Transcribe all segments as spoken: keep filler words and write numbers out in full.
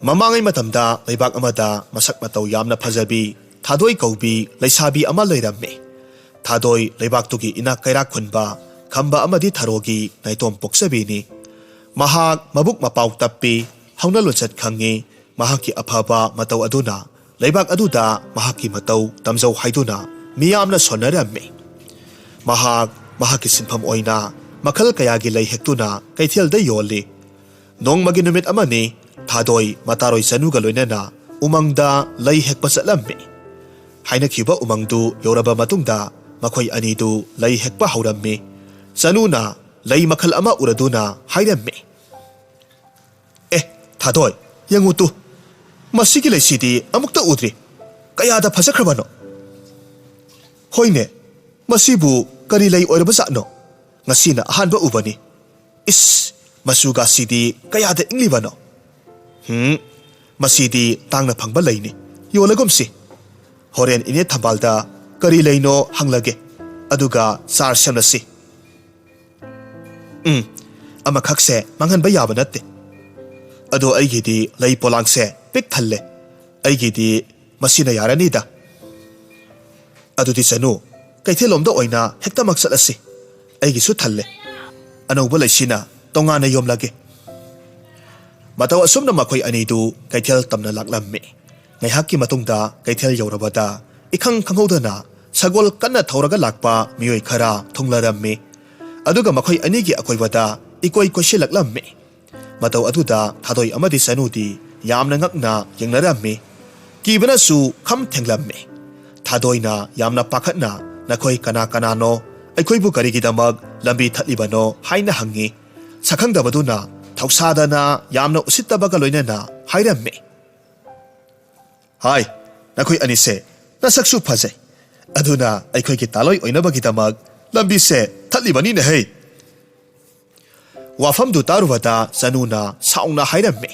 ꯃꯃꯥꯡꯉꯩ ꯃꯇꯝꯗ ꯂꯩꯕꯥꯛ ꯑꯃꯗ ꯃꯁꯛ ꯃꯇꯧ ꯌꯥꯝꯅ ꯐꯖꯕꯤ ꯊꯥꯗꯣꯏ ꯀꯧꯕꯤ ꯂꯩꯁꯥꯕꯤ ꯑꯃ ꯂꯩꯔꯝꯃꯤ꯫ ꯊꯥꯗꯣꯏ ꯂꯩꯕꯥꯛꯇꯨꯒꯤ ꯏꯅꯥꯛ ꯀꯩꯔꯥꯛ ꯈꯨꯟꯕ ꯈꯝꯕ ꯑꯃꯗꯤ ꯊꯔꯣꯒꯤ ꯅꯥꯏꯇꯣꯝ ꯄꯣꯛꯆꯕꯤꯅꯤ꯫ ꯃꯍꯥꯛ ꯃꯕꯨꯛ ꯃꯄꯥꯎ ꯇꯞꯄꯤ, ꯍꯧꯅ ꯂꯣꯟꯆꯠ ꯈꯪꯉꯤ꯫ ꯃꯍꯥꯛꯀꯤ ꯑꯐꯕ ꯃꯇꯧ ꯑꯗꯨꯅ ꯂꯩꯕꯥꯛ ꯑꯗꯨꯗ ꯃꯍꯥꯛꯀꯤ ꯃꯇꯧ ꯇꯝꯖꯧ ꯍꯥꯏꯗꯨꯅ ꯃꯤꯌꯥꯝꯅ ꯁꯣꯟꯅꯔꯝꯃꯤ꯫ ꯃꯍꯥꯛ ꯃꯍꯥꯛꯀꯤ ꯁꯤꯟꯐꯝ ꯑꯣꯏꯅ ꯃꯈꯜ ꯀꯌꯥꯒꯤ ꯂꯩ ꯍꯦꯛꯇꯨꯅ ꯀꯩꯊꯦꯜꯗ ꯌꯣꯜꯂꯤ꯫ ꯅꯣꯡꯃꯒꯤ ꯅꯨꯃꯤꯠ ꯑꯃꯅꯤ ꯊꯥꯗꯣꯏ ꯃꯇꯥꯔꯣꯏ ꯆꯅꯨꯒ ꯂꯣꯏꯅꯅ ꯎꯃꯪꯗ ꯂꯩ ꯍꯦꯛꯄ ꯆꯠꯂꯝꯃꯤ꯫ ꯍꯥꯏꯅꯈꯤꯕ ꯎꯃꯪꯗꯨ ꯌꯧꯔꯕ ꯃꯇꯨꯡꯗ ꯃꯈꯣꯏ ꯑꯅꯤꯗꯨ ꯂꯩ ꯍꯦꯛꯄ ꯍꯧꯔꯝꯃꯤ꯫ ꯆꯅꯨꯅ ꯂꯩ ꯃꯈꯜ ꯑꯃ ꯎꯔꯗꯨꯅ ꯍꯥꯏꯔꯝꯃꯤ, "ꯑꯦ, ꯊꯥꯗꯣꯏ, ꯌꯦꯡꯉꯨ ꯇꯨ, ꯃꯁꯤꯒꯤ ꯂꯩꯁꯤꯗꯤ ꯑꯃꯨꯛꯇ ꯎꯗ꯭ꯔꯤ꯫ ꯀꯌꯥꯗ ꯐꯖꯈ꯭ꯔꯕꯅꯣ! ꯍꯣꯏꯅꯦ, ꯃꯁꯤꯕꯨ ꯀꯔꯤ ꯂꯩ ꯑꯣꯏꯔꯕꯖꯥꯠꯅꯣ? ꯉꯁꯤꯅ ꯑꯍꯥꯟꯕ ꯎꯕꯅꯤ꯫ ꯏꯁ, ꯃꯆꯨꯒꯁꯤꯗꯤ ꯀꯌꯥꯗ ꯏꯪꯂꯤꯕꯅꯣ! ꯍꯨꯝ, ꯃꯁꯤꯗꯤ ꯇꯥꯡꯅ ꯐꯪꯕ ꯂꯩꯅꯤ꯫ ꯌꯣꯜꯂꯒꯨꯝꯁꯤ꯫ ꯍꯣꯔꯦꯟ ꯏꯅꯦ ꯊꯝꯕꯥꯜꯗ ꯀꯔꯤ ꯂꯩꯅꯣ ꯍꯪꯂꯒꯦ, ꯑꯗꯨꯒ ꯆꯥꯔ ꯁꯦꯝꯂꯁꯤ꯫ ꯎꯝ, ꯑꯃꯈꯛꯁꯦ ꯃꯥꯡꯍꯟꯕ ꯌꯥꯕ ꯅꯠꯇꯦ꯫ ꯑꯗꯣ ꯑꯩꯒꯤꯗꯤ ꯂꯩ ꯄꯣꯂꯥꯡꯁꯦ ꯄꯤꯛ ꯊꯜꯂꯦ꯫ ꯑꯩꯒꯤꯗꯤ ꯃꯁꯤꯅ ꯌꯥꯔꯅꯤꯗ꯫ ꯑꯗꯨꯗꯤ ꯆꯅꯨ, ꯀꯩꯊꯦꯜꯂꯣꯝꯗ ꯑꯣꯏꯅ ꯍꯦꯛꯇꯃꯛ ꯆꯠꯂꯁꯤ꯫ ꯑꯩꯒꯤꯁꯨ ꯊꯜꯂꯦ꯫ ꯑꯅꯧꯕ ꯂꯩꯁꯤꯅ ꯇꯣꯉꯥꯟꯅ ꯌꯣꯝꯂꯒꯦ꯫" ꯃꯇꯧ ꯑꯁꯨꯝꯅ ꯃꯈꯣꯏ ꯑꯅꯤꯗꯨ ꯀꯩꯊꯦꯜ ꯇꯝꯅ ꯂꯥꯛꯂꯝꯃꯤ꯫ ꯉꯥꯏꯍꯥꯛꯀꯤ ꯃꯇꯨꯡꯗ ꯀꯩꯊꯦꯜ ꯌꯧꯔꯕꯗ ꯏꯈꯪ ꯈꯪꯍꯧꯗꯅ ꯁꯒꯣꯜ ꯀꯟꯅ ꯊꯧꯔꯒ ꯂꯥꯛꯄ ꯃꯤꯑꯣꯏ ꯈꯔ ꯊꯨꯡꯂꯔꯝꯃꯤ꯫ ꯑꯗꯨꯒ ꯃꯈꯣꯏ ꯑꯅꯤꯒꯤ ꯑꯀꯣꯏꯕꯗ ꯏꯀꯣꯏ ꯀꯣꯏꯁꯤꯜꯂꯛꯂꯝꯃꯤ꯫ ꯃꯇꯧ ꯑꯗꯨꯗ ꯊꯥꯗꯣꯏ ꯑꯃꯗꯤ ꯆꯅꯨꯗꯤ ꯌꯥꯝꯅ ꯉꯛꯅ ꯌꯦꯡꯅꯔꯝꯃꯤ꯫ ꯀꯤꯕꯅꯁꯨ ꯈꯝ ꯊꯦꯡꯂꯝꯃꯤ꯫ ꯊꯥꯗꯣꯏꯅ ꯌꯥꯝꯅ ꯄꯥꯈꯠꯅ, "ꯅꯈꯣꯏ ꯀꯅꯥ ꯀꯅꯥꯅꯣ? ꯑꯩꯈꯣꯏꯕꯨ ꯀꯔꯤꯒꯤꯗꯃꯛ ꯂꯝꯕꯤ ꯊꯠꯂꯤꯕꯅꯣ?" ꯍꯥꯏꯅ ꯍꯪꯉꯤ꯫ ꯁꯛꯈꯪꯗꯕꯗꯨꯅ ꯊꯧꯁꯥꯗꯅ ꯌꯥꯝꯅ ꯎꯁꯤꯠꯇꯕꯒ ꯂꯣꯏꯅꯅ ꯍꯥꯏꯔꯝꯃꯤ, "ꯍꯥꯏ, ꯅꯈꯣꯏ ꯑꯅꯤꯁꯦ ꯅꯁꯛꯁꯨ ꯐꯖꯩ, ꯑꯗꯨꯅ ꯑꯩꯈꯣꯏꯒꯤ ꯇꯥꯂꯣꯏ ꯑꯣꯏꯅꯕꯒꯤꯗꯃꯛ ꯂꯝꯕꯤꯁꯦ ꯊꯠꯂꯤꯕꯅꯤꯅꯦꯍꯦ!" ꯋꯥꯐꯝꯗꯨ ꯇꯥꯔꯨꯕꯗ ꯆꯅꯨꯅ ꯁꯥꯎꯅ ꯍꯥꯏꯔꯝꯃꯤ,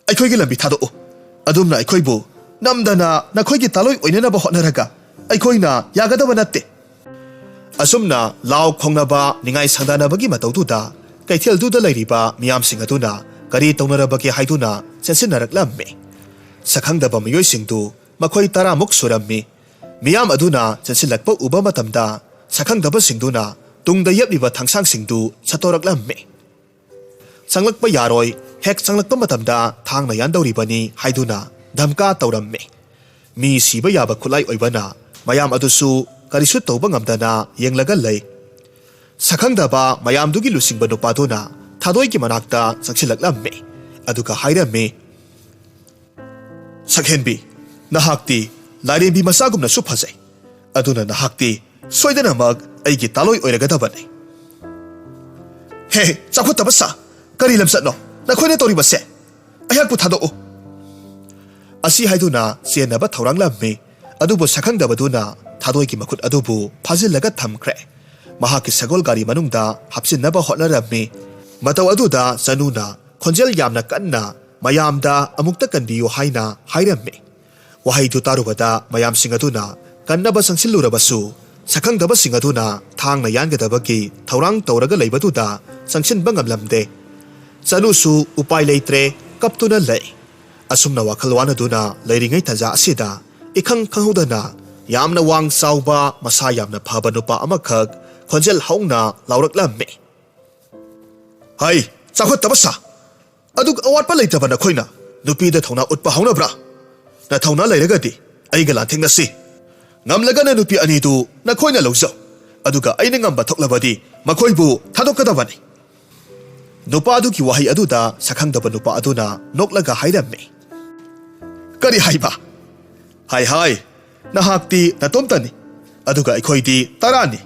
"ꯑꯩꯈꯣꯏꯒꯤ ꯂꯝꯕꯤ ꯊꯥꯗꯣꯛꯎ꯫ ꯑꯗꯨꯝꯅ ꯑꯩꯈꯣꯏꯕꯨ ꯅꯝꯗꯅ ꯅꯈꯣꯏꯒꯤ ꯇꯥꯂꯣꯏ ꯑꯣꯏꯅꯅꯕ ꯍꯣꯠꯅꯔꯒ ꯑꯩꯈꯣꯏꯅ ꯌꯥꯒꯗꯕ ꯅꯠꯇꯦ꯫" ꯑꯁꯨꯝꯅ ꯂꯥꯎ ꯈꯣꯡꯅꯕ, ꯅꯤꯡꯉꯥꯏ ꯁꯪꯗꯥꯅꯕꯒꯤ ꯃꯇꯧꯗꯨꯗ ꯀꯩꯊꯦꯜꯗꯨꯗ ꯂꯩꯔꯤꯕ ꯃꯤꯌꯥꯝꯁꯤꯡ ꯑꯗꯨꯅ ꯀꯔꯤ ꯇꯧꯅꯔꯕꯒꯦ ꯍꯥꯏꯗꯨꯅ ꯆꯦꯟꯁꯤꯟꯅꯔꯛꯂꯝꯃꯤ꯫ ꯁꯛꯈꯪꯗꯕ ꯃꯤꯑꯣꯏꯁꯤꯡꯗꯨ ꯃꯈꯣꯏ ꯇꯔꯥꯃꯨꯛ ꯁꯨꯔꯝꯃꯤ꯫ ꯃꯤꯌꯥꯝ ꯑꯗꯨꯅ ꯆꯦꯟꯁꯤꯜꯂꯛꯄ ꯎꯕ ꯃꯇꯝꯗ ꯁꯛꯈꯪꯗꯕꯁꯤꯡꯗꯨꯅ ꯇꯨꯡꯗ ꯌꯦꯞꯂꯤꯕ ꯊꯥꯡꯁꯥꯡꯁꯤꯡꯗꯨ ꯁꯠꯇꯣꯔꯛꯂꯝꯃꯤ꯫ "ꯆꯪꯂꯛꯄ ꯌꯥꯔꯣꯏ, ꯍꯦꯛ ꯆꯪꯂꯛꯄ ꯃꯇꯝꯗ ꯊꯥꯡꯅ ꯌꯥꯟꯗꯧꯔꯤꯕꯅꯤ" ꯍꯥꯏꯗꯨꯅ ꯙꯝꯀꯥ ꯇꯧꯔꯝꯃꯤ꯫ ꯃꯤ ꯁꯤꯕ ꯌꯥꯕ ꯈꯨꯠꯂꯥꯏ ꯑꯣꯏꯕꯅ ꯃꯌꯥꯝ ꯑꯗꯨꯁꯨ ꯀꯔꯤꯁꯨ ꯇꯧꯕ ꯉꯝꯗꯅ ꯌꯦꯡꯂꯒ ꯂꯩ꯫ ꯁꯛꯈꯪꯗꯕ ꯃꯌꯥꯝꯗꯨꯒꯤ ꯂꯨꯆꯤꯡꯕ ꯅꯨꯄꯥꯗꯨꯅ ꯊꯥꯗꯣꯏꯒꯤ ꯃꯅꯥꯛꯇ ꯆꯪꯁꯤꯜꯂꯛꯂꯝꯃꯤ꯫ ꯑꯗꯨꯒ ꯍꯥꯏꯔꯝꯃꯤ, "ꯁꯛꯍꯦꯟꯕꯤ, ꯅꯍꯥꯛꯇꯤ ꯂꯥꯏꯔꯦꯝꯕꯤ ꯃꯆꯥꯒꯨꯝꯅꯁꯨ ꯐꯖꯩ꯫ ꯑꯗꯨꯅ ꯅꯍꯥꯛꯇꯤ ꯁꯣꯏꯗꯅꯃꯛ ꯑꯩꯒꯤ ꯇꯥꯂꯣꯏ ꯑꯣꯏꯔꯒꯗꯕꯅꯤ"꯫ "ꯍꯦ, ꯆꯥꯎꯈꯠꯇꯕ ꯁꯥ! ꯀꯔꯤ ꯂꯝꯆꯠꯅꯣ ꯅꯈꯣꯏꯅ ꯇꯧꯔꯤꯕꯁꯦ? ꯑꯩꯍꯥꯛꯄꯨ ꯊꯥꯗꯣꯛꯎ!" ꯑꯁꯤ ꯍꯥꯏꯗꯨꯅ ꯆꯦꯟꯅꯕ ꯊꯧꯔꯥꯡꯂꯝꯃꯤ꯫ ꯑꯗꯨꯕꯨ ꯁꯛꯈꯪꯗꯕꯗꯨꯅ ꯊꯥꯗꯣꯏꯒꯤ ꯃꯈꯨꯠ ꯑꯗꯨꯕꯨ ꯐꯥꯖꯤꯜꯂꯒ ꯊꯝꯈ꯭ꯔꯦ꯫ ꯃꯍꯥꯛꯀꯤ ꯁꯒꯣꯜ ꯒꯥꯔꯤ ꯃꯅꯨꯡꯗ ꯍꯥꯞꯆꯤꯟꯅꯕ ꯍꯣꯠꯅꯔꯝꯃꯤ꯫ ꯃꯇꯧ ꯑꯗꯨꯗ ꯆꯅꯨꯅ ꯈꯣꯟꯖꯦꯜ ꯌꯥꯝꯅ ꯀꯟꯅ ꯃꯌꯥꯝꯗ "ꯑꯃꯨꯛꯇ ꯀꯟꯕꯤꯌꯨ" ꯍꯥꯏꯅ ꯍꯥꯏꯔꯝꯃꯤ꯫ ꯋꯥꯍꯩꯗꯨ ꯇꯥꯔꯨꯕꯗ ꯃꯌꯥꯝꯁꯤꯡ ꯑꯗꯨꯅ ꯀꯟꯅꯕ ꯆꯪꯁꯤꯜꯂꯨꯔꯕꯁꯨ, ꯁꯛꯈꯪꯗꯕꯁꯤꯡ ꯑꯗꯨꯅ ꯊꯥꯡꯅ ꯌꯥꯟꯒꯗꯕꯒꯤ ꯊꯧꯔꯥꯡ ꯇꯧꯔꯒ ꯂꯩꯕꯗꯨꯗ ꯆꯪꯁꯤꯟꯕ ꯉꯝꯂꯝꯗꯦ꯫ ꯆꯅꯨꯁꯨ ꯎꯄꯥꯏ ꯂꯩꯇ꯭ꯔꯦ, ꯀꯞꯇꯨꯅ ꯂꯩ꯫ ꯑꯁꯨꯝꯅ ꯋꯥꯈꯜ ꯋꯥꯅꯗꯨꯅ ꯂꯩꯔꯤꯉꯩ ꯇꯟꯖꯥ ꯑꯁꯤꯗ, ꯏꯈꯪ ꯈꯪꯍꯧꯗꯅ ꯌꯥꯝꯅ ꯋꯥꯡ ꯆꯥꯎꯕ, ꯃꯁꯥ ꯌꯥꯝꯅ ꯐꯕ ꯅꯨꯄꯥ ꯑꯃꯈꯛ ꯈꯣꯟꯖꯦꯜ ꯍꯧꯅ ꯂꯥꯎꯔꯛꯂꯝꯃꯤ꯫ "ꯍꯩ, ꯆꯥꯎꯈꯠꯇꯕ ꯁꯥ! ꯑꯗꯨꯛ ꯑꯋꯥꯠꯄ ꯂꯩꯇꯕ ꯅꯈꯣꯏꯅ ꯅꯨꯄꯤꯗ ꯊꯧꯅꯥ ꯎꯠꯄ ꯍꯧꯅꯕ꯭ꯔꯥ? ꯅꯊꯧꯅꯥ ꯂꯩꯔꯒꯗꯤ ꯑꯩꯒ ꯂꯥꯟꯊꯦꯡꯅꯁꯤ꯫ ꯉꯝꯂꯒꯅ ꯅꯨꯄꯤ ꯑꯅꯤꯗꯨ ꯅꯈꯣꯏꯅ ꯂꯧꯖꯧ, ꯑꯗꯨꯒ ꯑꯩꯅ ꯉꯝꯕ ꯊꯣꯛꯂꯕꯗꯤ ꯃꯈꯣꯏꯕꯨ ꯊꯥꯗꯣꯛꯀꯗꯕꯅꯤ"꯫ ꯅꯨꯄꯥꯗꯨꯒꯤ ꯋꯥꯍꯩ ꯑꯗꯨꯗ ꯁꯛꯈꯪꯗꯕ ꯅꯨꯄꯥ ꯑꯗꯨꯅ ꯅꯣꯛꯂꯒ ꯍꯥꯏꯔꯝꯃꯤ, "ꯀꯔꯤ ꯍꯥꯏꯕ? ꯍꯥꯏ ꯍꯥꯏ, ꯅꯍꯥꯛꯇꯤ ꯅꯇꯣꯝꯇꯅꯤ, ꯑꯗꯨꯒ ꯑꯩꯈꯣꯏꯗꯤ ꯇꯔꯥꯅꯤ꯫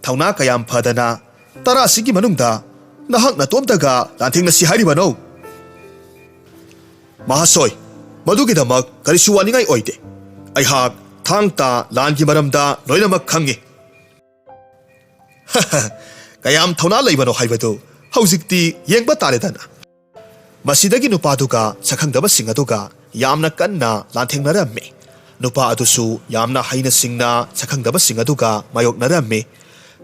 ꯊꯧꯅꯥ ꯀꯌꯥꯝ ꯐꯗꯅ ꯇꯔꯥꯁꯤꯒꯤ ꯃꯅꯨꯡꯗ ꯅꯍꯥꯛ ꯅꯇꯣꯝꯇꯒ ꯂꯥꯟꯊꯦꯡꯅꯁꯤ ꯍꯥꯏꯔꯤꯕꯅꯣ?" "ꯃꯍꯥꯁꯣꯏ, ꯃꯗꯨꯒꯤꯗꯃꯛ ꯀꯔꯤꯁꯨ ꯋꯥꯅꯤꯡꯉꯥꯏ ꯑꯣꯏꯗꯦ꯫ ꯑꯩꯍꯥꯛ ꯊꯥꯡ ꯇꯥ ꯂꯥꯟꯒꯤ ꯃꯔꯝꯗ ꯂꯣꯏꯅꯃꯛ ꯈꯪꯏ"꯫ "ꯀꯌꯥꯝ ꯊꯧꯅꯥ ꯂꯩꯕꯅꯣ ꯍꯥꯏꯕꯗꯨ ꯍꯧꯖꯤꯛꯇꯤ ꯌꯦꯡꯕ ꯇꯥꯔꯦꯗꯅ"꯫ ꯃꯁꯤꯗꯒꯤ ꯅꯨꯄꯥꯗꯨꯒ ꯁꯛꯈꯪꯗꯕꯁꯤꯡ ꯑꯗꯨꯒ ꯌꯥꯝꯅ ꯀꯟꯅ ꯂꯥꯟꯊꯦꯡꯅꯔꯝꯃꯤ꯫ ꯅꯨꯄꯥ ꯑꯗꯨꯁꯨ ꯌꯥꯝꯅ ꯍꯩꯅ ꯁꯤꯡꯅ ꯁꯛꯈꯪꯗꯕꯁꯤꯡ ꯑꯗꯨꯒ ꯃꯥꯌꯣꯛꯅꯔꯝꯃꯤ꯫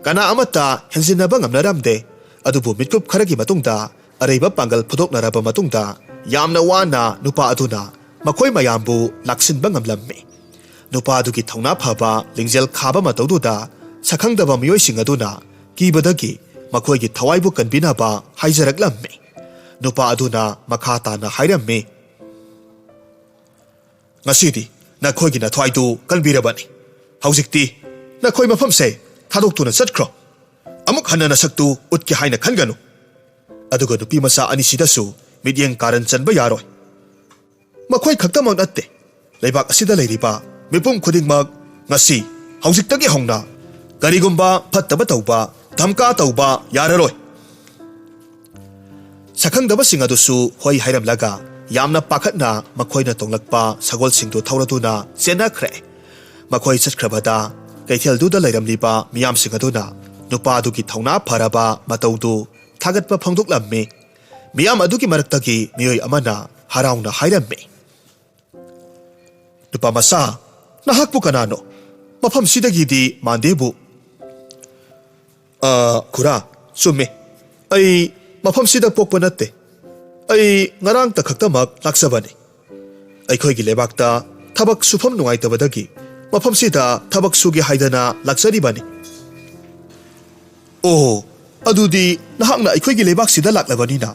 ꯀꯅꯥ ꯑꯃꯠꯇ ꯍꯦꯟꯖꯤꯟꯅꯕ ꯉꯝꯅꯔꯝꯗꯦ꯫ ꯑꯗꯨꯕꯨ ꯃꯤꯠꯀꯨꯞ ꯈꯔꯒꯤ ꯃꯇꯨꯡꯗ ꯑꯔꯩꯕ ꯄꯥꯡꯒꯜ ꯐꯨꯗꯣꯛꯅꯔꯕ ꯃꯇꯨꯡꯗ ꯌꯥꯝꯅ ꯋꯥꯅ ꯅꯨꯄꯥ ꯑꯗꯨꯅ ꯃꯈꯣꯏ ꯃꯌꯥꯝꯕꯨ ꯂꯥꯛꯁꯤꯟꯕ ꯉꯝꯂꯝꯃꯤ꯫ ꯅꯨꯄꯥ ꯑꯗꯨꯒꯤ ꯊꯧꯅꯥ ꯐꯕ, ꯂꯤꯡꯖꯦꯜ ꯈꯥꯕ ꯃꯇꯧꯗꯨꯗ ꯁꯛꯈꯪꯗꯕ ꯃꯤꯑꯣꯏꯁꯤꯡ ꯑꯗꯨꯅ ꯀꯤꯕꯗꯒꯤ ꯃꯈꯣꯏꯒꯤ ꯊꯋꯥꯏꯕꯨ ꯀꯟꯕꯤꯅꯕ ꯍꯥꯏꯖꯔꯛꯂꯝꯃꯤ꯫ ꯅꯨꯄꯥ ꯑꯗꯨꯅ ꯃꯈꯥ ꯇꯥꯅ ꯍꯥꯏꯔꯝꯃꯤ, "ꯉꯁꯤꯗꯤ ꯅꯈꯣꯏꯒꯤ ꯅꯊ꯭ꯋꯥꯏꯗꯨ ꯀꯟꯕꯤꯔꯕꯅꯤ꯫ ꯍꯧꯖꯤꯛꯇꯤ ꯅꯈꯣꯏ ꯃꯐꯝꯁꯦ ꯊꯥꯗꯣꯛꯇꯨꯅ ꯆꯠꯈ꯭ꯔꯣ꯫ ꯑꯃꯨꯛ ꯍꯟꯅ ꯅꯁꯛꯇꯨ ꯎꯠꯀꯦ ꯍꯥꯏꯅ ꯈꯟꯒꯅꯨ꯫ ꯑꯗꯨꯒ ꯅꯨꯄꯤ ꯃꯆꯥ ꯑꯅꯤꯁꯤꯗꯁꯨ ꯃꯤꯠꯌꯦꯡ ꯀꯥꯔꯟ ꯆꯟꯕ ꯌꯥꯔꯣꯏ꯫ ꯃꯈꯣꯏ ꯈꯛꯇꯃꯛ ꯅꯠꯇꯦ, ꯂꯩꯕꯥꯛ ꯑꯁꯤꯗ ꯂꯩꯔꯤꯕ ꯃꯤꯄꯨꯝ ꯈꯨꯗꯤꯡꯃꯛ ꯉꯁꯤ, ꯍꯧꯖꯤꯛꯇꯒꯤ ꯍꯧꯅ ꯀꯔꯤꯒꯨꯝꯕ ꯐꯠꯇꯕ ꯇꯧꯕ, ꯙꯝꯀꯥ ꯇꯧꯕ ꯌꯥꯔꯔꯣꯏ꯫" ꯁꯛꯈꯪꯗꯕꯁꯤꯡ ꯑꯗꯨꯁꯨ ꯍꯣꯏ ꯍꯥꯏꯔꯝꯂꯒ ꯌꯥꯝꯅ ꯄꯥꯈꯠꯅ ꯃꯈꯣꯏꯅ ꯇꯣꯡꯂꯛꯄ ꯁꯒꯣꯜꯁꯤꯡꯗꯨ ꯊꯧꯔꯗꯨꯅ ꯆꯦꯟꯅꯈ꯭ꯔꯦ꯫ ꯃꯈꯣꯏ ꯆꯠꯈ꯭ꯔꯕꯗ ꯀꯩꯊꯦꯜꯗꯨꯗ ꯂꯩꯔꯝꯂꯤꯕ ꯃꯤꯌꯥꯝꯁꯤꯡ ꯑꯗꯨꯅ ꯅꯨꯄꯥꯗꯨꯒꯤ ꯊꯧꯅꯥ ꯐꯔꯕ ꯃꯇꯧꯗꯨ ꯊꯥꯒꯠꯄ ꯐꯣꯡꯗꯣꯛꯂꯝꯃꯤ꯫ ꯃꯤꯌꯥꯝ ꯑꯗꯨꯒꯤ ꯃꯔꯛꯇꯒꯤ ꯃꯤꯑꯣꯏ ꯑꯃꯅ ꯍꯔꯥꯎꯅ ꯍꯥꯏꯔꯝꯃꯤ, "ꯅꯨꯄꯥ ꯃꯆꯥ, ꯅꯍꯥꯛꯄꯨ ꯀꯅꯥꯅꯣ? ꯃꯐꯝꯁꯤꯗꯒꯤꯗꯤ ꯃꯥꯟꯗꯦꯕꯨ꯫" "ꯑ, ꯈꯨꯔꯥ, ꯆꯨꯝꯃꯤ꯫ ꯑꯩ ꯃꯐꯝꯁꯤꯗ ꯄꯣꯛꯄ ꯅꯠꯇꯦ꯫ ꯑꯩ ꯉꯔꯥꯡꯇ ꯈꯛꯇꯃꯛ ꯂꯥꯛꯆꯕꯅꯤ꯫ ꯑꯩꯈꯣꯏꯒꯤ ꯂꯩꯕꯥꯛꯇ ꯊꯕꯛ ꯁꯨꯐꯝ ꯅꯨꯡꯉꯥꯏꯇꯕꯗꯒꯤ ꯃꯐꯝꯁꯤꯗ ꯊꯕꯛ ꯁꯨꯒꯦ ꯍꯥꯏꯗꯅ ꯂꯥꯛꯆꯔꯤꯕꯅꯤ꯫" "ꯑꯣ, ꯑꯗꯨꯗꯤ ꯅꯍꯥꯛꯅ ꯑꯩꯈꯣꯏꯒꯤ ꯂꯩꯕꯥꯛꯁꯤꯗ ꯂꯥꯛꯂꯕꯅꯤꯅ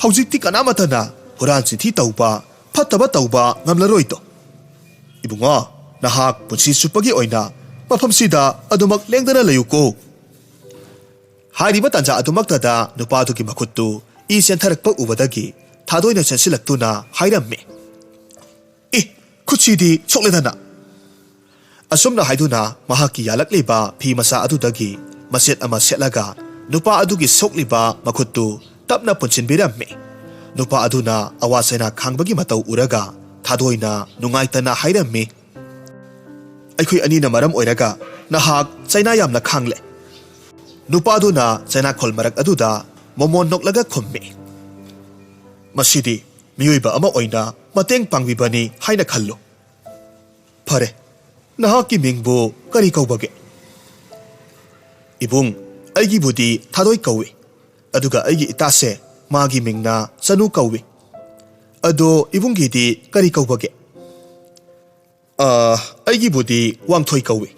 ꯍꯧꯖꯤꯛꯇꯤ ꯀꯅꯥꯃꯠꯇꯅ ꯍꯨꯔꯥꯟ ꯆꯤꯟꯊꯤ ꯇꯧꯕ, ꯐꯠꯇꯕ ꯇꯧꯕ ꯉꯝꯂꯔꯣꯏꯗꯣ꯫ ꯏꯕꯨꯡꯉꯣ, ꯅꯍꯥꯛ ꯄꯨꯟꯁꯤ ꯆꯨꯞꯄꯒꯤ ꯑꯣꯏꯅ ꯃꯐꯝꯁꯤꯗ ꯑꯗꯨꯃꯛ ꯂꯦꯡꯗꯅ ꯂꯩꯌꯨꯀꯣ꯫" ꯍꯥꯏꯔꯤꯕ ꯇꯥꯟꯖꯥ ꯑꯗꯨꯃꯛꯇꯗ ꯅꯨꯄꯥꯗꯨꯒꯤ ꯃꯈꯨꯠꯇꯨ ꯏ ꯆꯦꯟꯊꯔꯛꯄ ꯎꯕꯗꯒꯤ ꯊꯥꯗꯣꯏꯅ ꯆꯦꯟꯁꯤꯜꯂꯛꯇꯨꯅ ꯍꯥꯏꯔꯝꯃꯤ, "ꯑꯦ, ꯈꯨꯠꯁꯤꯗꯤ ꯁꯣꯛꯂꯦꯗꯅ!" ꯑꯁꯨꯝꯅ ꯍꯥꯏꯗꯨꯅ ꯃꯍꯥꯛꯀꯤ ꯌꯥꯜꯂꯛꯂꯤꯕ ꯐꯤ ꯃꯆꯥ ꯑꯗꯨꯗꯒꯤ ꯃꯆꯦꯠ ꯑꯃ ꯁꯦꯠꯂꯒ ꯅꯨꯄꯥ ꯑꯗꯨꯒꯤ ꯁꯣꯛꯂꯤꯕ ꯃꯈꯨꯠꯇꯨ ꯇꯞꯅ ꯄꯨꯟꯁꯤꯟꯕꯤꯔꯝꯃꯤ꯫ ꯅꯨꯄꯥ ꯑꯗꯨꯅ ꯑꯋꯥ ꯆꯩꯅꯥ ꯈꯥꯡꯕꯒꯤ ꯃꯇꯧ ꯎꯔꯒ ꯊꯥꯗꯣꯏꯅ ꯅꯨꯡꯉꯥꯏꯇꯅ ꯍꯥꯏꯔꯝꯃꯤ, "ꯑꯩꯈꯣꯏ ꯑꯅꯤꯅ ꯃꯔꯝ ꯑꯣꯏꯔꯒ ꯅꯍꯥꯛ ꯆꯩꯅꯥ ꯌꯥꯝꯅ ꯈꯥꯡꯂꯦ꯫" ꯅꯨꯄꯥꯗꯨꯅ ꯆꯩꯅꯥꯈꯣꯜ ꯃꯔꯛ ꯑꯗꯨꯗ ꯃꯣꯃꯣꯟ ꯅꯣꯛꯂꯒ ꯈꯨꯝꯃꯤ, "ꯃꯁꯤꯗꯤ ꯃꯤꯑꯣꯏꯕ ꯑꯃ ꯑꯣꯏꯅ ꯃꯇꯦꯡ ꯄꯥꯡꯕꯤꯕꯅꯤ ꯍꯥꯏꯅ ꯈꯜꯂꯨ꯫ ꯐꯔꯦ, ꯅꯍꯥꯛꯀꯤ ꯃꯤꯡꯕꯨ ꯀꯔꯤ ꯀꯧꯕꯒꯦ?" "ꯏꯕꯨꯡ, ꯑꯩꯒꯤꯕꯨꯗꯤ ꯊꯥꯗꯣꯏ ꯀꯧꯏ, ꯑꯗꯨꯒ ꯑꯩꯒꯤ ꯏꯇꯥꯁꯦ ꯃꯥꯒꯤ ꯃꯤꯡꯅ ꯆꯅꯨ ꯀꯧꯏ꯫ ꯑꯗꯣ ꯏꯕꯨꯡꯒꯤꯗꯤ ꯀꯔꯤ ꯀꯧꯕꯒꯦ? ꯑ, ꯑꯩꯒꯤꯕꯨꯗꯤ ꯋꯥꯡꯊꯣꯏ ꯀꯧꯏ꯫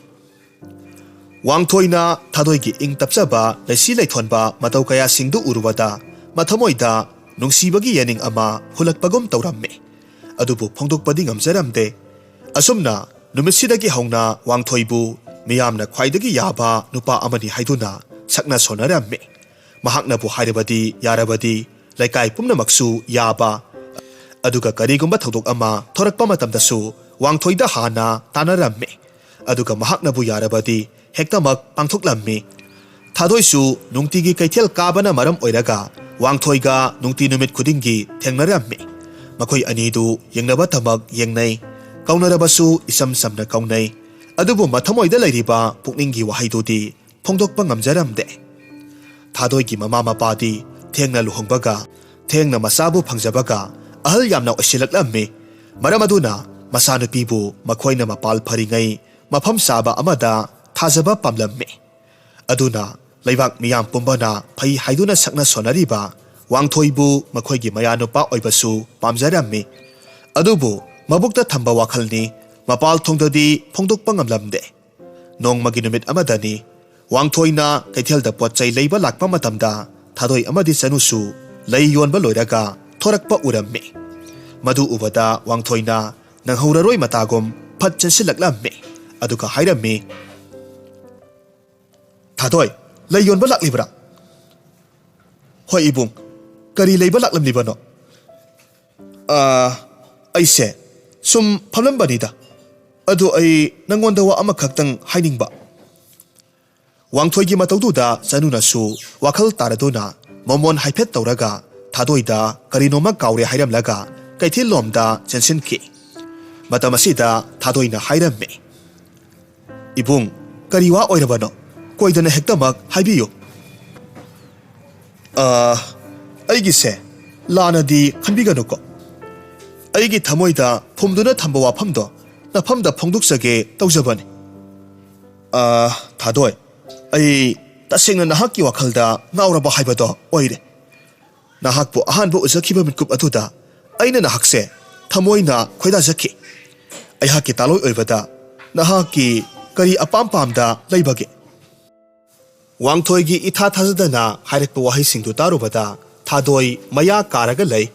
ꯋꯥꯡꯊꯣꯏꯅ ꯊꯥꯗꯣꯏꯒꯤ ꯏꯪ ꯇꯞꯆꯕ, ꯂꯩꯁꯤ ꯂꯩꯊꯣꯟꯕ ꯃꯇꯧ ꯀꯌꯥꯁꯤꯡꯗꯨ ꯎꯔꯨꯕꯗ ꯃꯊꯃꯣꯏꯗ ꯅꯨꯡꯁꯤꯕꯒꯤ ꯌꯥꯅꯤꯡ ꯑꯃ ꯍꯨꯜꯂꯛꯄꯒꯨꯝ ꯇꯧꯔꯝꯃꯤ꯫ ꯑꯗꯨꯕꯨ ꯐꯣꯡꯗꯣꯛꯄꯗꯤ ꯉꯝꯖꯔꯝꯗꯦ꯫ ꯑꯁꯨꯝꯅ ꯅꯨꯃꯤꯠꯁꯤꯗꯒꯤ ꯍꯧꯅ ꯋꯥꯡꯊꯣꯏꯕꯨ ꯃꯤꯌꯥꯝꯅ ꯈ꯭ꯋꯥꯏꯗꯒꯤ ꯌꯥꯕ ꯅꯨꯄꯥ ꯑꯃꯅꯤ ꯍꯥꯏꯗꯨꯅ ꯁꯛꯅ ꯁꯣꯟꯅꯔꯝꯃꯤ꯫ ꯃꯍꯥꯛꯅꯕꯨ ꯍꯥꯏꯔꯕꯗꯤ ꯌꯥꯔꯕꯗꯤ ꯂꯩꯀꯥꯏ ꯄꯨꯝꯅꯃꯛꯁꯨ ꯌꯥꯕ, ꯑꯗꯨꯒ ꯀꯔꯤꯒꯨꯝꯕ ꯊꯧꯗꯣꯛ ꯑꯃ ꯊꯣꯔꯛꯄ ꯃꯇꯝꯗꯁꯨ ꯋꯥꯡꯊꯣꯏꯗ ꯍꯥꯟꯅ ꯇꯥꯟꯅꯔꯝꯃꯤ꯫ ꯑꯗꯨꯒ ꯃꯍꯥꯛꯅꯕꯨ ꯌꯥꯔꯕꯗꯤ ꯍꯦꯛꯇꯃꯛ ꯄꯥꯡꯊꯣꯛꯂꯝꯃꯤ꯫ ꯊꯥꯗꯣꯏꯁꯨ ꯅꯨꯡꯇꯤꯒꯤ ꯀꯩꯊꯦꯜ ꯀꯥꯕꯅ ꯃꯔꯝ ꯑꯣꯏꯔꯒ ꯋꯥꯡꯊꯣꯏꯒ ꯅꯨꯡꯇꯤ ꯅꯨꯃꯤꯠ ꯈꯨꯗꯤꯡꯒꯤ ꯊꯦꯡꯅꯔꯝꯃꯤ꯫ ꯃꯈꯣꯏ ꯑꯅꯤꯗꯨ ꯌꯦꯡꯅꯕꯇꯃꯛ ꯌꯦꯡꯅꯩ꯫ ꯀꯧꯅꯔꯕꯁꯨ ꯏꯆꯝ ꯆꯝꯅ ꯀꯧꯅꯩ꯫ ꯑꯗꯨꯕꯨ ꯃꯊꯃꯣꯏꯗ ꯂꯩꯔꯤꯕ ꯄꯨꯛꯅꯤꯡꯒꯤ ꯋꯥꯍꯩꯗꯨꯗꯤ ꯐꯣꯡꯗꯣꯛꯄ ꯉꯝꯖꯔꯝꯗꯦ꯫ ꯊꯥꯗꯣꯏꯒꯤ ꯃꯃꯥ ꯃꯄꯥꯗꯤ ꯊꯦꯡꯅ ꯂꯨꯍꯣꯡꯕꯒ, ꯊꯦꯡꯅ ꯃꯆꯥꯕꯨ ꯐꯪꯖꯕꯒ ꯑꯍꯜ ꯌꯥꯝꯅ ꯑꯣꯏꯁꯤꯜꯂꯛꯂꯝꯃꯤ꯫ ꯃꯔꯝ ꯑꯗꯨꯅ ꯃꯆꯥꯅꯨꯄꯤꯕꯨ ꯃꯈꯣꯏꯅ ꯃꯄꯥꯜ ꯐꯔꯤꯉꯩ ꯃꯐꯝ ꯆꯥꯕ ꯑꯃꯗ ꯊꯥꯖꯕ ꯄꯥꯝꯂꯝꯃꯤ꯫ ꯑꯗꯨꯅ ꯂꯩꯕꯥꯛ ꯃꯤꯌꯥꯝ ꯄꯨꯝꯕꯅ ꯐꯩ ꯍꯥꯏꯗꯨꯅ ꯁꯛꯅ ꯁꯣꯟꯅꯔꯤꯕ ꯋꯥꯡꯊꯣꯏꯕꯨ ꯃꯈꯣꯏꯒꯤ ꯃꯌꯥꯅꯨꯄꯥ ꯑꯣꯏꯕꯁꯨ ꯄꯥꯝꯖꯔꯝꯃꯤ꯫ ꯑꯗꯨꯕꯨ ꯃꯕꯨꯛꯇ ꯊꯝꯕ ꯋꯥꯈꯜꯅꯤ, ꯃꯄꯥꯜ ꯊꯣꯡꯗꯗꯤ ꯐꯣꯡꯗꯣꯛꯄ ꯉꯝꯂꯝꯗꯦ꯫ ꯅꯣꯡꯃꯒꯤ ꯅꯨꯃꯤꯠ ꯑꯃꯗꯅꯤ, ꯋꯥꯡꯊꯣꯏꯅ ꯀꯩꯊꯦꯜꯗ ꯄꯣꯠ ꯆꯩ ꯂꯩꯕ ꯂꯥꯛꯄ ꯃꯇꯝꯗ ꯊꯥꯗꯣꯏ ꯑꯃꯗꯤ ꯆꯅꯨꯁꯨ ꯂꯩ ꯌꯣꯟꯕ ꯂꯣꯏꯔꯒ ꯊꯣꯔꯛꯄ ꯎꯔꯝꯃꯤ꯫ ꯃꯗꯨ ꯎꯕꯗ ꯋꯥꯡꯊꯣꯏꯅ ꯅꯪꯍꯧꯔꯔꯣꯏ ꯃꯇꯥꯒꯨꯝ ꯐꯠ ꯆꯦꯟꯁꯤꯜꯂꯛꯂꯝꯃꯤ꯫ ꯑꯗꯨꯒ ꯍꯥꯏꯔꯝꯃꯤ, "ꯊꯥꯗꯣꯏ, ꯂꯩ ꯌꯣꯟꯕ ꯂꯥꯛꯂꯤꯕ꯭ꯔꯥ?" "ꯍꯣꯏ ꯏꯕꯨꯡ, ꯀꯔꯤ ꯂꯩꯕ ꯂꯥꯛꯂꯝꯂꯤꯕꯅꯣ?" "ꯑꯥ, ꯑꯩꯁꯦ ꯁꯨꯝ ꯐꯝꯂꯝꯕꯅꯤꯗ꯫ ꯑꯗꯨ ꯑꯩ ꯅꯪꯉꯣꯟꯗ ꯋꯥ ꯑꯃꯈꯛꯇꯪ ꯍꯥꯏꯅꯤꯡꯕ꯫" ꯋꯥꯡꯊꯣꯏꯒꯤ ꯃꯇꯧꯗꯨꯗ ꯆꯅꯨꯅꯁꯨ ꯋꯥꯈꯜ ꯇꯥꯔꯗꯨꯅ ꯃꯣꯃꯣꯟ ꯍꯥꯏꯐꯦꯠ ꯇꯧꯔꯒ ꯊꯥꯗꯣꯏꯗ ꯀꯔꯤꯅꯣꯃ ꯀꯥꯎꯔꯦ ꯍꯥꯏꯔꯝꯂꯒ ꯀꯩꯊꯦꯜꯂꯣꯝꯗ ꯆꯦꯟꯁꯤꯟꯈꯤ꯫ ꯃꯇꯝ ꯑꯁꯤꯗ ꯊꯥꯗꯣꯏꯅ ꯍꯥꯏꯔꯝꯃꯤ, "ꯏꯕꯨꯡ, ꯀꯔꯤ ꯋꯥ ꯑꯣꯏꯔꯕꯅꯣ? ꯀꯣꯏꯗꯅ ꯍꯦꯛꯇꯃꯛ ꯍꯥꯏꯕꯤꯌꯨ꯫" "ꯑ, ꯑꯩꯒꯤꯁꯦ ꯂꯥꯟꯅꯗꯤ ꯈꯟꯕꯤꯒꯅꯨꯀꯣ꯫ ꯑꯩꯒꯤ ꯊꯃꯣꯏꯗ ꯐꯨꯝꯗꯨꯅ ꯊꯝꯕ ꯋꯥꯐꯝꯗꯣ ꯅꯐꯝꯗ ꯐꯣꯡꯗꯣꯛꯆꯒꯦ ꯇꯧꯖꯕꯅꯤ꯫" "ꯑ, ꯊꯥꯗꯣꯏ, ꯑꯩ ꯇꯁꯦꯡꯅ ꯅꯍꯥꯛꯀꯤ ꯋꯥꯈꯜꯗ ꯉꯥꯎꯔꯕ ꯍꯥꯏꯕꯗꯣ ꯑꯣꯏꯔꯦ꯫ ꯅꯍꯥꯛꯄꯨ ꯑꯍꯥꯟꯕ ꯎꯖꯈꯤꯕ ꯃꯤꯠꯀꯨꯞ ꯑꯗꯨꯗ ꯑꯩꯅ ꯅꯍꯥꯛꯁꯦ ꯊꯃꯣꯏꯅ ꯈꯣꯏꯗꯥꯖꯈꯤ꯫ ꯑꯩꯍꯥꯛꯀꯤ ꯇꯥꯂꯣꯏ ꯑꯣꯏꯕꯗ ꯅꯍꯥꯛꯀꯤ ꯀꯔꯤ ꯑꯄꯥꯝ ꯄꯥꯝꯗ ꯂꯩꯕꯒꯦ? ꯋꯥꯡꯊꯣꯏꯒꯤ ꯏꯊꯥ ꯊꯥꯖꯗꯅ ꯍꯥꯏꯔꯛꯄ ꯋꯥꯍꯩꯁꯤꯡꯗꯨ ꯇꯥꯔꯨꯕꯗ ꯊꯥꯗꯣꯏ ꯃꯌꯥ ꯀꯥꯔꯒ ꯂꯩ꯫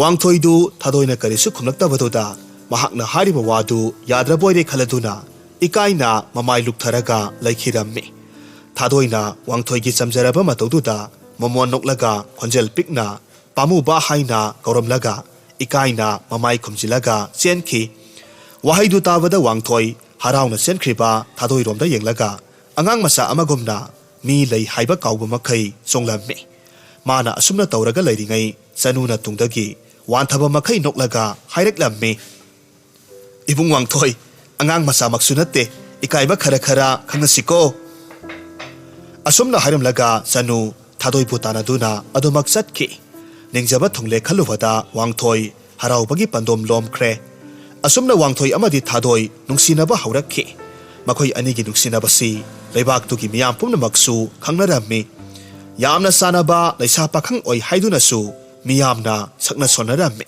ꯋꯥꯡꯊꯣꯏꯗꯨ ꯊꯥꯗꯣꯏꯅ ꯀꯔꯤꯁꯨ ꯈꯨꯝꯂꯛꯇꯕꯗꯨꯗ ꯃꯍꯥꯛꯅ ꯍꯥꯏꯔꯤꯕ ꯋꯥꯗꯨ ꯌꯥꯗ꯭ꯔꯕꯣꯏꯔꯦ ꯈꯜꯂꯗꯨꯅ ꯏꯀꯥꯏꯅ ꯃꯃꯥꯏ ꯂꯨꯞꯊꯔꯒ ꯂꯩꯈꯤꯔꯝꯃꯤ꯫ ꯊꯥꯗꯣꯏꯅ ꯋꯥꯡꯊꯣꯏꯒꯤ ꯆꯝꯖꯔꯕ ꯃꯇꯧꯗꯨꯗ ꯃꯃꯣꯟ ꯅꯣꯛꯂꯒ ꯈꯣꯟꯖꯦꯜ ꯄꯤꯛꯅ "ꯄꯥꯝꯃꯨꯕ" ꯍꯥꯏꯅ ꯀꯧꯔꯝꯂꯒ ꯏꯀꯥꯏꯅ ꯃꯃꯥꯏ ꯈꯨꯝꯖꯤꯜꯂꯒ ꯆꯦꯟꯈꯤ꯫ ꯋꯥꯍꯩꯗꯨ ꯇꯥꯕꯗ ꯋꯥꯡꯊꯣꯏ ꯍꯔꯥꯎꯅ ꯆꯦꯟꯈ꯭ꯔꯤꯕ ꯊꯥꯗꯣꯏꯔꯣꯝꯗ ꯌꯦꯡꯂꯒ ꯑꯉꯥꯡ ꯃꯆꯥ ꯑꯃꯒꯨꯝꯅ ꯃꯤ ꯂꯩ ꯍꯥꯏꯕ ꯀꯥꯎꯕ ꯃꯈꯩ ꯆꯣꯡꯂꯝꯃꯤ꯫ ꯃꯥꯅ ꯑꯁꯨꯝꯅ ꯇꯧꯔꯒ ꯂꯩꯔꯤꯉꯩ ꯆꯅꯨꯅ ꯇꯨꯡꯗꯒꯤ ꯋꯥꯟꯊꯕ ꯃꯈꯩ ꯅꯣꯛꯂꯒ ꯍꯥꯏꯔꯛꯂꯝꯃꯤ, "ꯏꯕꯨꯡ ꯋꯥꯡꯊꯣꯏ, ꯑꯉꯥꯡ ꯃꯆꯥꯃꯛꯁꯨ ꯅꯠꯇꯦ, ꯏꯀꯥꯏꯕ ꯈꯔ ꯈꯔ ꯈꯪꯅꯁꯤꯀꯣ?" ꯑꯁꯨꯝꯅ ꯍꯥꯏꯔꯝꯂꯒ ꯆꯅꯨ ꯊꯥꯗꯣꯏꯕꯨ ꯇꯥꯟꯅꯗꯨꯅ ꯑꯗꯨꯃꯛ ꯆꯠꯈꯤ꯫ ꯅꯤꯡꯖꯕ ꯊꯨꯡꯂꯦ ꯈꯜꯂꯨꯕꯗ ꯋꯥꯡꯊꯣꯏ ꯍꯔꯥꯎꯕꯒꯤ ꯄꯟꯗꯣꯝ ꯂꯣꯝꯈ꯭ꯔꯦ꯫ ꯑꯁꯨꯝꯅ ꯋꯥꯡꯊꯣꯏ ꯑꯃꯗꯤ ꯊꯥꯗꯣꯏ ꯅꯨꯡꯁꯤꯅꯕ ꯍꯧꯔꯛꯈꯤ꯫ ꯃꯈꯣꯏ ꯑꯅꯤꯒꯤ ꯅꯨꯡꯁꯤꯅꯕꯁꯤ ꯂꯩꯕꯥꯛꯇꯨꯒꯤ ꯃꯤꯌꯥꯝ ꯄꯨꯝꯅꯃꯛꯁꯨ ꯈꯪꯅꯔꯝꯃꯤ꯫ ꯌꯥꯝꯅ ꯆꯥꯟꯅꯕ ꯂꯩꯁꯥ ꯄꯥꯈꯪ ꯑꯣꯏ ꯍꯥꯏꯗꯨꯅꯁꯨ ꯃꯤꯌꯥꯝꯅ ꯁꯛꯅ ꯁꯣꯟꯅꯔꯝꯃꯤ꯫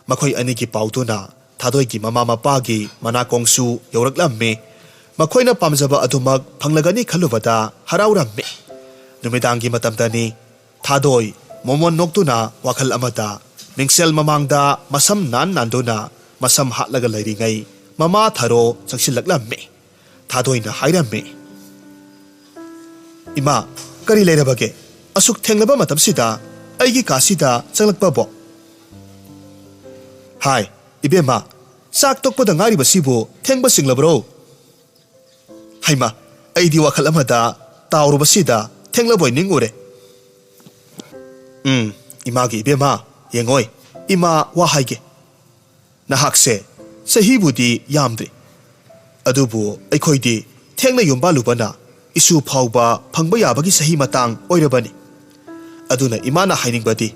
ꯃꯈꯣꯏ ꯑꯅꯤꯒꯤ ꯄꯥꯎꯗꯨꯅ ꯊꯥꯗꯣꯏꯒꯤ ꯃꯃꯥ ꯃꯄꯥꯒꯤ ꯃꯅꯥꯀꯣꯡꯁꯨ ꯌꯧꯔꯛꯂꯝꯃꯤ꯫ ꯃꯈꯣꯏꯅ ꯄꯥꯝꯖꯕ ꯑꯗꯨꯃꯛ ꯐꯪꯂꯒꯅꯤ ꯈꯜꯂꯨꯕꯗ ꯍꯔꯥꯎꯔꯝꯃꯤ꯫ ꯅꯨꯃꯤꯗꯥꯡꯒꯤ ꯃꯇꯝꯗꯅꯤ꯫ ꯊꯥꯗꯣꯏ ꯃꯣꯃꯣꯟ ꯅꯣꯛꯇꯨꯅ ꯋꯥꯈꯜ ꯑꯃꯗ ꯃꯤꯡꯁꯦꯜ ꯃꯃꯥꯡꯗ ꯃꯁꯝ ꯅꯥꯟ ꯅꯥꯟꯗꯨꯅ ꯃꯁꯝ ꯍꯥꯠꯂꯒ ꯂꯩꯔꯤꯉꯩ ꯃꯃꯥ ꯊꯔꯣ ꯆꯪꯁꯤꯜꯂꯛꯂꯝꯃꯤ꯫ ꯊꯥꯗꯣꯏꯅ ꯍꯥꯏꯔꯝꯃꯤ, "ꯏꯃꯥ, ꯀꯔꯤ ꯂꯩꯔꯕꯒꯦ? ꯑꯁꯨꯛ ꯊꯦꯡꯂꯕ ꯃꯇꯝꯁꯤꯗ ꯑꯩꯒꯤ ꯀꯥꯁꯤꯗ ꯆꯪꯂꯛꯄꯕꯣ?" "ꯍꯥꯏ, ꯏꯕꯦꯝꯃ, ꯆꯥꯛ ꯇꯣꯛꯄꯗ ꯉꯥꯏꯔꯤꯕꯁꯤꯕꯨ ꯊꯦꯡꯕ ꯆꯤꯡꯂꯕ꯭ꯔꯣ?" "ꯍꯩꯃ, ꯑꯩꯗꯤ ꯋꯥꯈꯜ ꯑꯃꯗ ꯇꯥꯎꯔꯨꯕꯁꯤꯗ ꯊꯦꯡꯂꯕꯣꯏ ꯅꯤꯡꯉꯨꯔꯦ꯫ ꯎꯝ, ꯏꯃꯥꯒꯤ ꯏꯕꯦꯝꯃ, ꯌꯦꯡꯉꯣꯏ, ꯏꯃꯥ ꯋꯥ ꯍꯥꯏꯒꯦ꯫ ꯅꯍꯥꯛꯁꯦ ꯆꯍꯤꯕꯨꯗꯤ ꯌꯥꯝꯗ꯭ꯔꯤ, ꯑꯗꯨꯕꯨ ꯑꯩꯈꯣꯏꯗꯤ ꯊꯦꯡꯅ ꯌꯨꯝ ꯄꯥꯜꯂꯨꯕꯅ ꯏꯁꯨ ꯐꯥꯎꯕ ꯐꯪꯕ ꯌꯥꯕꯒꯤ ꯆꯍꯤ ꯃꯇꯥꯡ ꯑꯣꯏꯔꯕꯅꯤ꯫ ꯑꯗꯨꯅ ꯏꯃꯥꯅ ꯍꯥꯏꯅꯤꯡꯕꯗꯤ,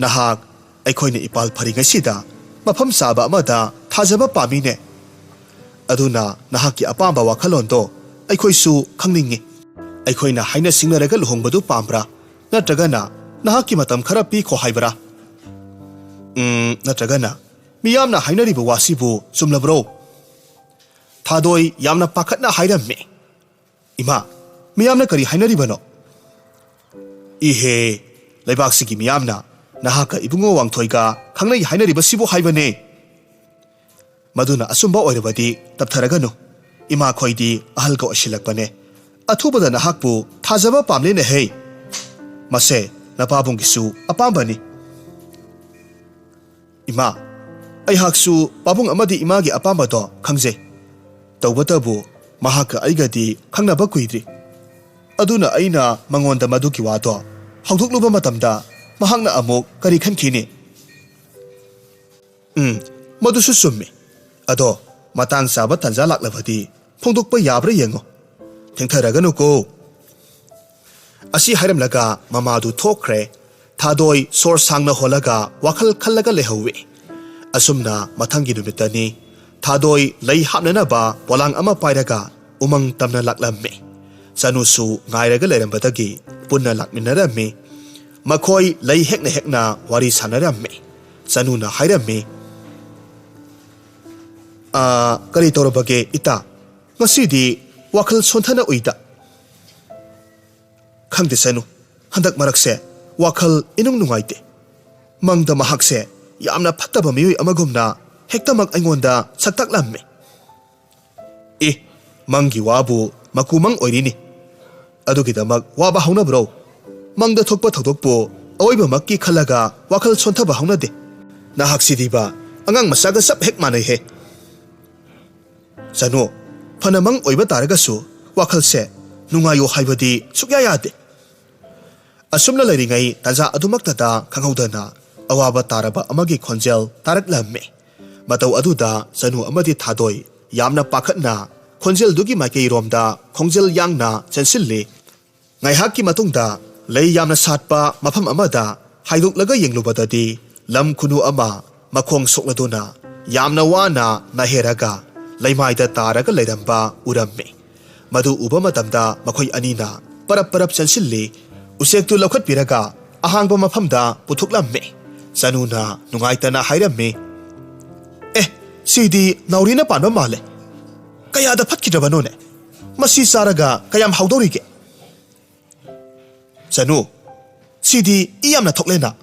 ꯅꯍꯥꯛ ꯑꯩꯈꯣꯏꯅ ꯏꯄꯥꯜ ꯐꯔꯤꯉꯩꯁꯤꯗ ꯃꯐꯝ ꯆꯥꯕ ꯑꯃꯗ ꯊꯥꯖꯕ ꯄꯥꯝꯃꯤꯅꯦ꯫ ꯑꯗꯨꯅ ꯅꯍꯥꯛꯀꯤ ꯑꯄꯥꯝꯕ ꯋꯥꯈꯜꯂꯣꯟꯗꯣ ꯑꯩꯈꯣꯏꯁꯨ ꯈꯪꯅꯤꯡꯉꯤ꯫ ꯑꯩꯈꯣꯏꯅ ꯍꯥꯏꯅ ꯁꯤꯡꯅꯔꯒ ꯂꯨꯍꯣꯡꯕꯗꯨ ꯄꯥꯝꯕ꯭ꯔꯥ, ꯅꯠꯇ꯭ꯔꯒꯅ ꯅꯍꯥꯛꯀꯤ ꯃꯇꯝ ꯈꯔ ꯄꯤꯈꯣ ꯍꯥꯏꯕꯔꯥ? ꯎꯝ, ꯅꯠꯇ꯭ꯔꯒꯅ ꯃꯤꯌꯥꯝꯅ ꯍꯥꯏꯅꯔꯤꯕ ꯋꯥꯁꯤꯕꯨ ꯆꯨꯝꯂꯕ꯭ꯔꯣ? ꯊꯥꯗꯣꯏ ꯌꯥꯝꯅ ꯄꯥꯈꯠꯅ ꯍꯥꯏꯔꯝꯃꯤ꯫ "ꯏꯃꯥ, ꯃꯤꯌꯥꯝꯅ ꯀꯔꯤ ꯍꯥꯏꯅꯔꯤꯕꯅꯣ?" "ꯏꯍꯦ, ꯂꯩꯕꯥꯛꯁꯤꯒꯤ ꯃꯤꯌꯥꯝꯅ ꯅꯍꯥꯛꯀ ꯏꯕꯨꯡꯉꯣ ꯋꯥꯡꯊꯣꯏꯒ ꯈꯪꯅꯩ ꯍꯥꯏꯅꯔꯤꯕꯁꯤꯕꯨ ꯍꯥꯏꯕꯅꯦ꯫" "ꯃꯗꯨꯅ ꯑꯆꯨꯝꯕ ꯑꯣꯏꯔꯕꯗꯤ ꯇꯞꯊꯔꯒꯅꯨ꯫ ꯏꯃꯥꯈꯣꯏꯗꯤ ꯑꯍꯜꯒ ꯑꯣꯏꯁꯤꯜꯂꯛꯄꯅꯦ꯫ ꯑꯊꯨꯕꯗ ꯅꯍꯥꯛꯄꯨ ꯊꯥꯖꯕ ꯄꯥꯝꯂꯦꯅꯦꯍꯦ꯫ ꯃꯁꯦ ꯅꯄꯥꯕꯨꯡꯒꯤꯁꯨ ꯑꯄꯥꯝꯕꯅꯤ꯫" "ꯏꯃꯥ, ꯑꯩꯍꯥꯛꯁꯨ ꯄꯥꯕꯨꯡ ꯑꯃꯗꯤ ꯏꯃꯥꯒꯤ ꯑꯄꯥꯝꯕꯗꯣ ꯈꯪꯖꯩ꯫ ꯇꯧꯕꯇꯕꯨ ꯃꯍꯥꯛꯀ ꯑꯩꯒꯗꯤ ꯈꯪꯅꯕ ꯀꯨꯏꯗ꯭ꯔꯤ꯫ ꯑꯗꯨꯅ ꯑꯩꯅ ꯃꯉꯣꯟꯗ ꯃꯗꯨꯒꯤ ꯋꯥꯗꯣ ꯍꯧꯗꯣꯛꯂꯨꯕ ꯃꯇꯝꯗ ꯃꯍꯥꯛꯅ ꯑꯃꯨꯛ ꯀꯔꯤ ꯈꯟꯈꯤꯅꯤ?" "ꯎꯝ, ꯃꯗꯨꯁꯨ ꯆꯨꯝꯃꯤ꯫ ꯑꯗꯣ ꯃꯇꯥꯡ ꯆꯥꯕ ꯇꯥꯟꯖꯥ ꯂꯥꯛꯂꯕꯗꯤ ꯐꯣꯡꯗꯣꯛꯄ ꯌꯥꯕ꯭ꯔꯥ ꯌꯦꯡꯉꯣ꯫ ꯊꯦꯡꯊꯔꯒꯅꯨꯀꯣ꯫" ꯑꯁꯤ ꯍꯥꯏꯔꯝꯂꯒ ꯃꯃꯥꯗꯨ ꯊꯣꯛꯈ꯭ꯔꯦ꯫ ꯊꯥꯗꯣꯏ ꯁꯣꯔ ꯁꯥꯡꯅ ꯍꯣꯜꯂꯒ ꯋꯥꯈꯜ ꯈꯜꯂꯒ ꯂꯩꯍꯧꯋꯤ꯫ ꯑꯁꯨꯝꯅ ꯃꯊꯪꯒꯤ ꯅꯨꯃꯤꯠꯇꯅꯤ꯫ ꯊꯥꯗꯣꯏ ꯂꯩ ꯍꯥꯞꯅꯅꯕ ꯄꯣꯂꯥꯡ ꯑꯃ ꯄꯥꯏꯔꯒ ꯎꯃꯪ ꯇꯝꯅ ꯂꯥꯛꯂꯝꯃꯤ꯫ ꯆꯅꯨꯁꯨ ꯉꯥꯏꯔꯒ ꯂꯩꯔꯝꯕꯗꯒꯤ ꯄꯨꯟꯅ ꯂꯥꯛꯃꯤꯟꯅꯔꯝꯃꯤ꯫ ꯃꯈꯣꯏ ꯂꯩ ꯍꯦꯛꯅ ꯍꯦꯛꯅ ꯋꯥꯔꯤ ꯁꯥꯟꯅꯔꯝꯃꯤ꯫ ꯆꯅꯨꯅ ꯍꯥꯏꯔꯝꯃꯤ, "ꯑꯥ, ꯀꯔꯤ ꯇꯧꯔꯕꯒꯦ ꯏꯇꯥ? ꯉꯁꯤꯗꯤ ꯋꯥꯈꯜ ꯁꯣꯟꯊꯅ ꯎꯏꯗ꯫" "ꯈꯪꯗꯦ ꯆꯅꯨ, ꯍꯟꯗꯛ ꯃꯔꯛꯁꯦ ꯋꯥꯈꯜ ꯏꯅꯨꯡ ꯅꯨꯡꯉꯥꯏꯇꯦ꯫ ꯃꯪꯗ ꯃꯍꯥꯛꯁꯦ ꯌꯥꯝꯅ ꯐꯠꯇꯕ ꯃꯤꯑꯣꯏ ꯑꯃꯒꯨꯝꯅ ꯍꯦꯛꯇꯃꯛ ꯑꯩꯉꯣꯟꯗ ꯁꯛꯇꯥꯛꯂꯝꯃꯤ꯫" "ꯑꯦ, ꯃꯪꯒꯤ ꯋꯥꯕꯨ ꯃꯀꯨ ꯃꯪ ꯑꯣꯏꯔꯤꯅꯤ꯫ ꯑꯗꯨꯒꯤꯗꯃꯛ ꯋꯥꯕ ꯍꯧꯅꯕ꯭ꯔꯣ? ꯃꯪꯗ ꯊꯣꯛꯄ ꯊꯧꯗꯣꯛꯄꯨ ꯑꯑꯣꯏꯕꯃꯛꯀꯤ ꯈꯜꯂꯒ ꯋꯥꯈꯜ ꯁꯣꯟꯊꯕ ꯍꯧꯅꯗꯦ꯫ ꯅꯍꯥꯛꯁꯤꯗꯤꯕ ꯑꯉꯥꯡ ꯃꯆꯥꯒ ꯆꯞ ꯍꯦꯛ ꯃꯥꯟꯅꯩꯍꯦ꯫" "ꯆꯅꯨ, ꯐꯅ ꯃꯪ ꯑꯣꯏꯕ ꯇꯥꯔꯒꯁꯨ ꯋꯥꯈꯜꯁꯦ ꯅꯨꯡꯉꯥꯏꯌꯣ ꯍꯥꯏꯕꯗꯤ ꯁꯨꯛꯌꯥ ꯌꯥꯗꯦ꯫" ꯑꯁꯨꯝꯅ ꯂꯩꯔꯤꯉꯩ ꯇꯥꯟꯖꯥ ꯑꯗꯨꯃꯛꯇꯗ ꯈꯪꯍꯧꯗꯅ ꯑꯋꯥꯕ ꯇꯥꯔꯕ ꯑꯃꯒꯤ ꯈꯣꯟꯖꯦꯜ ꯇꯥꯔꯛꯂꯝꯃꯤ꯫ ꯃꯇꯧ ꯑꯗꯨꯗ ꯆꯅꯨ ꯑꯃꯗꯤ ꯊꯥꯗꯣꯏ ꯌꯥꯝꯅ ꯄꯥꯈꯠꯅ ꯈꯣꯟꯖꯦꯜꯗꯨꯒꯤ ꯃꯥꯏꯀꯩꯔꯣꯝꯗ ꯈꯣꯡꯖꯦꯜ ꯌꯥꯡꯅ ꯆꯦꯟꯁꯤꯜꯂꯤ꯫ ꯉꯥꯏꯍꯥꯛꯀꯤ ꯃꯇꯨꯡꯗ ꯂꯩ ꯌꯥꯝꯅ ꯁꯥꯠꯄ ꯃꯐꯝ ꯑꯃꯗ ꯍꯥꯏꯗꯣꯛꯂꯒ ꯌꯦꯡꯂꯨꯕꯗꯗꯤ ꯂꯝ ꯈꯨꯅꯨ ꯑꯃ ꯃꯈꯣꯡ ꯁꯣꯛꯂꯗꯨꯅ ꯌꯥꯝꯅ ꯋꯥꯅ ꯅꯥꯍꯦꯔꯒ ꯂꯩꯃꯥꯏꯗ ꯇꯥꯔꯒ ꯂꯩꯔꯝꯕ ꯎꯔꯝꯃꯤ꯫ ꯃꯗꯨ ꯎꯕ ꯃꯇꯝꯗ ꯃꯈꯣꯏ ꯑꯅꯤꯅ ꯄꯔꯞ ꯄꯔꯞ ꯆꯦꯟꯁꯤꯜꯂꯤ꯫ ꯎꯆꯦꯛꯇꯨ ꯂꯧꯈꯠꯄꯤꯔꯒ ꯑꯍꯥꯡꯕ ꯃꯐꯝꯗ ꯄꯨꯊꯣꯛꯂꯝꯃꯤ꯫ ꯆꯅꯨꯅ ꯅꯨꯡꯉꯥꯏꯇꯅ ꯍꯥꯏꯔꯝꯃꯤ, "ꯑꯦ, ꯁꯤꯗꯤ ꯅꯥꯎꯔꯤꯅ ꯄꯥꯟꯕ ꯃꯥꯜꯂꯦ꯫ ꯀꯌꯥꯗ ꯐꯠꯈꯤꯗ꯭ꯔꯕꯅꯣꯅꯦ? ꯃꯁꯤ ꯆꯥꯔꯒ ꯀꯌꯥꯝ ꯍꯥꯎꯗꯧꯔꯤꯒꯦ? ꯆꯅꯨ, ꯁꯤꯗꯤ ꯏ ꯌꯥꯝꯅ ꯊꯣꯛꯂꯦꯅ?"